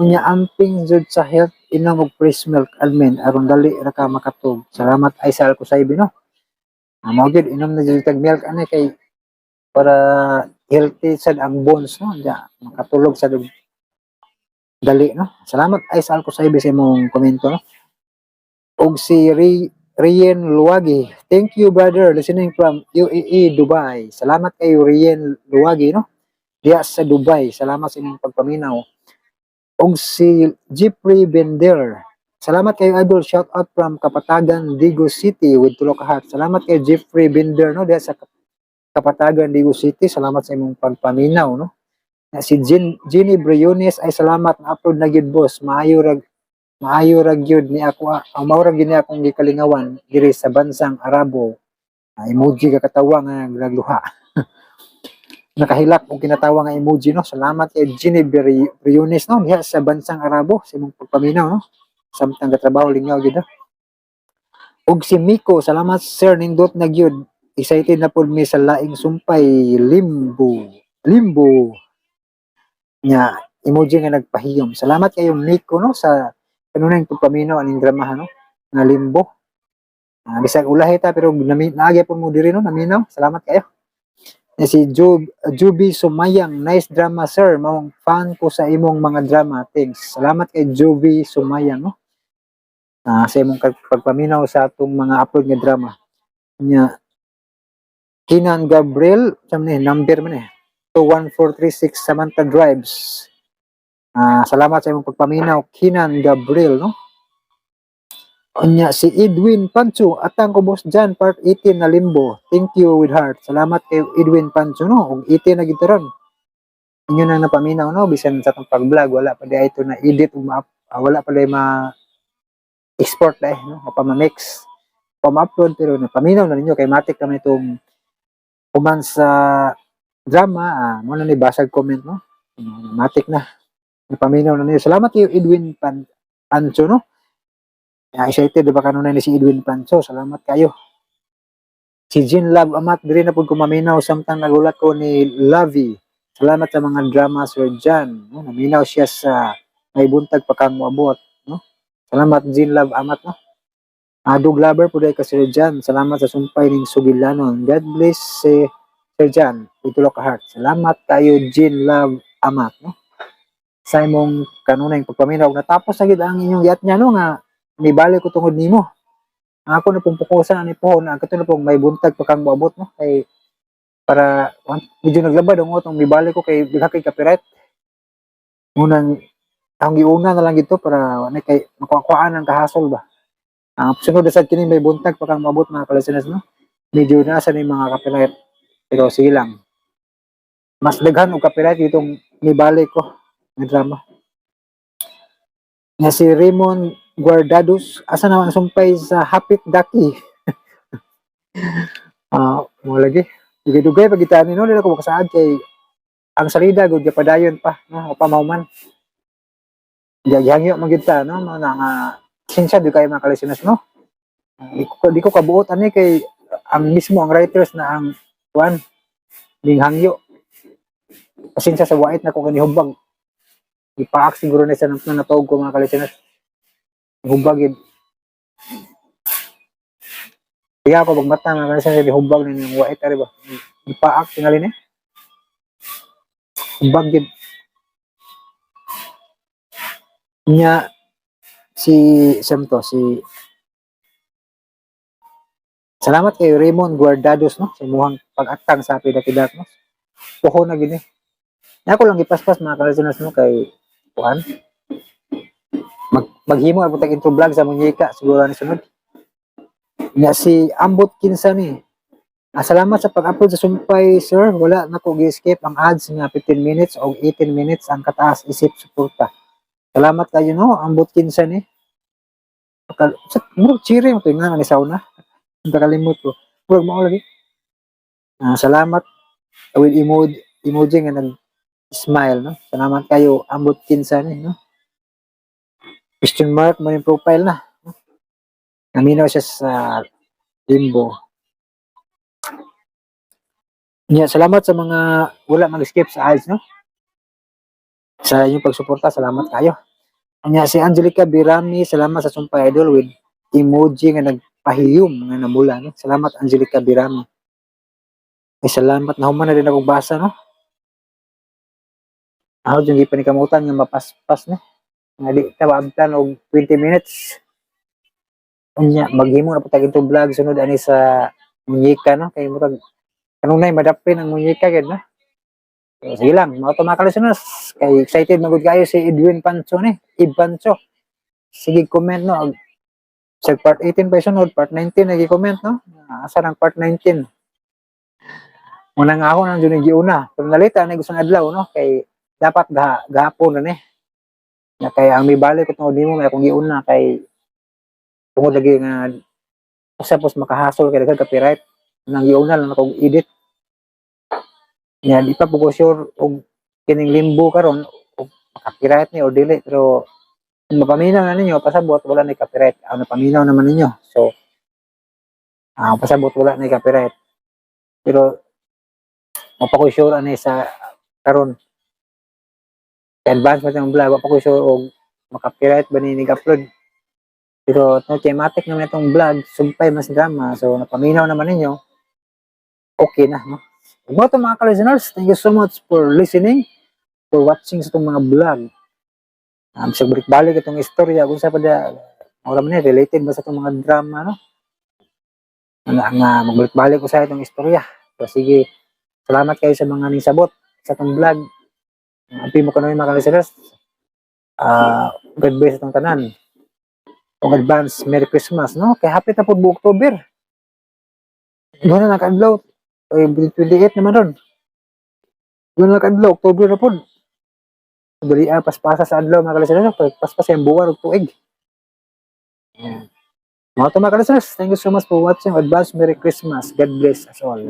Unya amping jud sa health, inom og fresh milk, admin, aron dali ra ka makatug. Salamat, Aisa Alcosaibi, no. Mao gyud, inom na jud tag milk ani kay para healthy sad ang bones, no. Diya makatulog sad og dali, no. Salamat, Aisa Alcosaibi, sa imong komento, no. Og si Rien Luwagi. Thank you, brother, listening from UAE, Dubai. Salamat kay Rien Luwagi, no. Diya sa Dubai. Salamat sa imong pagpaminaw. Og si Jeffrey Bender. Salamat kayo, idol. Shout out from Kapatagan, Digos City with tulo ka heart. Salamat kay Jeffrey Bender, no, diya sa Kapatagan, Digos City. Salamat sa imong pagpaminaw, no. Na si Jenny Briones ay salamat na upload na gyud, boss. Maayo ra gyud ni ako, ang mao ra gyud ni akong gikalingawan diri sa bansang Arabo. Emoji kakatawa nga nagluha. Nakahilak og kinatawa nga emoji, no. Salamat kay Jenny Briones, no, diha sa bansang Arabo sa imong pagpaminaw, no. Samtang gatrabaho, lingaw gyud, no. Og si Miko, salamat sir, nindot na gyud. Excited na pud mi sa laing sumpay, Limbo. Limbo. Nya emoji nga nagpahiyom. Salamat kayo, Miko, no, sa kanunayng pagpaminaw aning drama, no, nga Limbo. Bisag ulahi ta pero naagi po mo diri, no, naminaw. Salamat kayo. Nya si Juby Sumayang, nice drama, sir. Maong fan ko sa imong mga drama. Thanks. Salamat kay Juby Sumayang, no. Sa imong pagpaminaw sa atong mga upload nga drama. Nya Kinan Gabriel, sa ni number man eh. 21436 Samantha Drives. Salamat sa imong pagpaminaw, Kinan Gabriel, no? Unya si Edwin Pancho, atang ko, boss Jan, part 18 na Limbo. Thank you with heart. Salamat kay Edwin Pancho, no. Og 18 na gid ron. Inyo nang napaminaw, no, bisan sa atong pag-vlog wala pa di ito na edit ug wala pa di ma export dai, no, o pa ma-mix pa ma-upload, pero napaminaw na ninyo kay matik naman itong human sa drama, mo na ni basag comment, no. Matik na. Napaminaw na ninyo. Salamat kay Edwin Pancho, no. Ya, excited ba kanunay ni si Edwin Pancho? Salamat kayo. Si Jean Love Amat, diri na pud ko maminaw samtang nagulat ko ni Lovey. Salamat sa mga drama, Sir John. No, naminaw siya sa May Buntag Pa Kang Moabot, no? Salamat, Jean Love Amat, no. Adog lover po ka, Sir John. Salamat sa sumpay ning sugilanon. God bless si Sir John. Tulo ka heart. Salamat kayo, Jean Love Amat, no. Sa imong kanunay pagpaminaw. Natapos na gid ang inyong giat niya, no, nga mibalik ko tungod nimo. Ang ako na pong pukusan ani pohon ang kato na pong May Buntag Pa Kang Moabot, no, kay para medyo naglabad ang utong mibalik ko kay daghan kay copyright. Munang ang giuna na lang gito para wala kay makuha ang kahasol ba. Ang sunod na sad kini May Buntag Pa Kang Moabot, mga kalisteners, no. Medyo nasa ni mga copyright pero sige lang. Mas daghan og copyright itong mibalik ko nga drama. Nga si Raymond Guardados, asa naman ang sumpay sa Hapit Daki? Mo lagi. Dugay-dugay pag ni, no, dili ko makasaad kay ang salida gud gapadayon pa, no, o pa mahuman. Gihangyo man gid ta, no, mga nga sinsya di kayo, mga kalisteners, no. Di ko kabuot ani kay ang mismo ang writers na ang kuan ning hangyo. Pasensya sa wait na ko kanihubag. Ipaak siguro na sa natawag ko, mga kalisteners. Hubag yun. Kaya ako pagmata, mga kalisteners, hubag na yung wait ari ba. Ipaak tingali ni. Hubag yun. Nya si Sam to si Salamat kay Raymond Guardados, no, sa imuhang pag-atang sa Pidakidak, no. Puho na gini. Ako lang gipaspas, mga ka-listeners, no, kay kuan. Maghimo ang tag intro vlog sa munyika siguro ni sunod. Nga si Ambot Kinsa ni. Ah, salamat sa pag-upload sa sumpay, sir. Wala na ko gi-skip ang ads nga 15 minutes o 18 minutes ang kataas isip suporta. Salamat kayo, no, Ambot Kinsa ni. Sa murag chiri mo to nga ni sauna. Nakalimot ko. Murag mao lagi. Ah, salamat with emoji nga nag smile, no. Salamat kayo, Ambot Kinsa ni, no. Question mark mo yung profile na. Naminaw siya sa Limbo. Yeah, salamat sa mga wala mag-skip sa ads, no? Sa inyong pagsuporta, salamat kayo. Anya si Angelica Birami, salamat sa Sumpay, Idol, with emoji nga nagpahiyom nga namula, no? Salamat, Angelica Birami. Ay, salamat, nahuman na din akong basa, no? Ako yung gipanikamutan nga mapaspas, no? Nga di ta maabtan og 20 minutes. Unya, maghimo na po tag intro vlog sunod ani sa munyika, no? Kay murag kanunay madapin ang munyika gid, no? So, sige lang, mga to, mga ka-listeners, kay excited magud kayo si Edwin Pancho ni, Ib Pancho. Sige, comment, no. Sa part 18 pa sunod, part 19 nagi comment, no. Asa ng part 19? Muna nga ako nang jud giuna. Pero nalita na gustong adlaw, no, kay dapat gahapon na ni. Na kay ang mibalik ko tungod nimo may akong giuna kay tungod lagi nga usa pos makahasol kay daghan copyright nang giuna lang akong edit. Nya di pa po ko sure og kining Limbo karon og copyright ni or dili, pero kung mapaminaw na ninyo, pasabot wala na copyright. Ang napaminaw naman ninyo. So pasabot wala na copyright. Pero wa pa ko sure ani sa karon. Kay advance pa yung vlog, wa pa ko sure og maka-copyright ba ni nag-upload. Pero no, thematic naman itong vlog, sumpay mas drama. So napaminaw naman ninyo, okay na, no? Ug mao to, mga ka-listeners, thank you so much for listening, for watching sa itong mga vlog. Bisag balik-balik itong istorya, kung sa pa da, wala man ni, related ba sa itong mga drama, no? Nga, nga magbalik-balik ko sa itong istorya. So, sige, salamat kayo sa mga nisabot sa itong vlog. Ampi mo kanoy, mga ka-listeners. God bless itong tanan. O advance Merry Christmas, no? Kay happy na po buong October. Doon na naka-adlaw. Ay, 28 naman ron. Doon na naka-adlaw, October na po. Dali ah, paspasa sa adlaw, mga ka-listeners. Paspas yung buwan ug tuig. Ayan. Mga to, mga ka-listeners, thank you so much for watching. Advance Merry Christmas. God bless us all.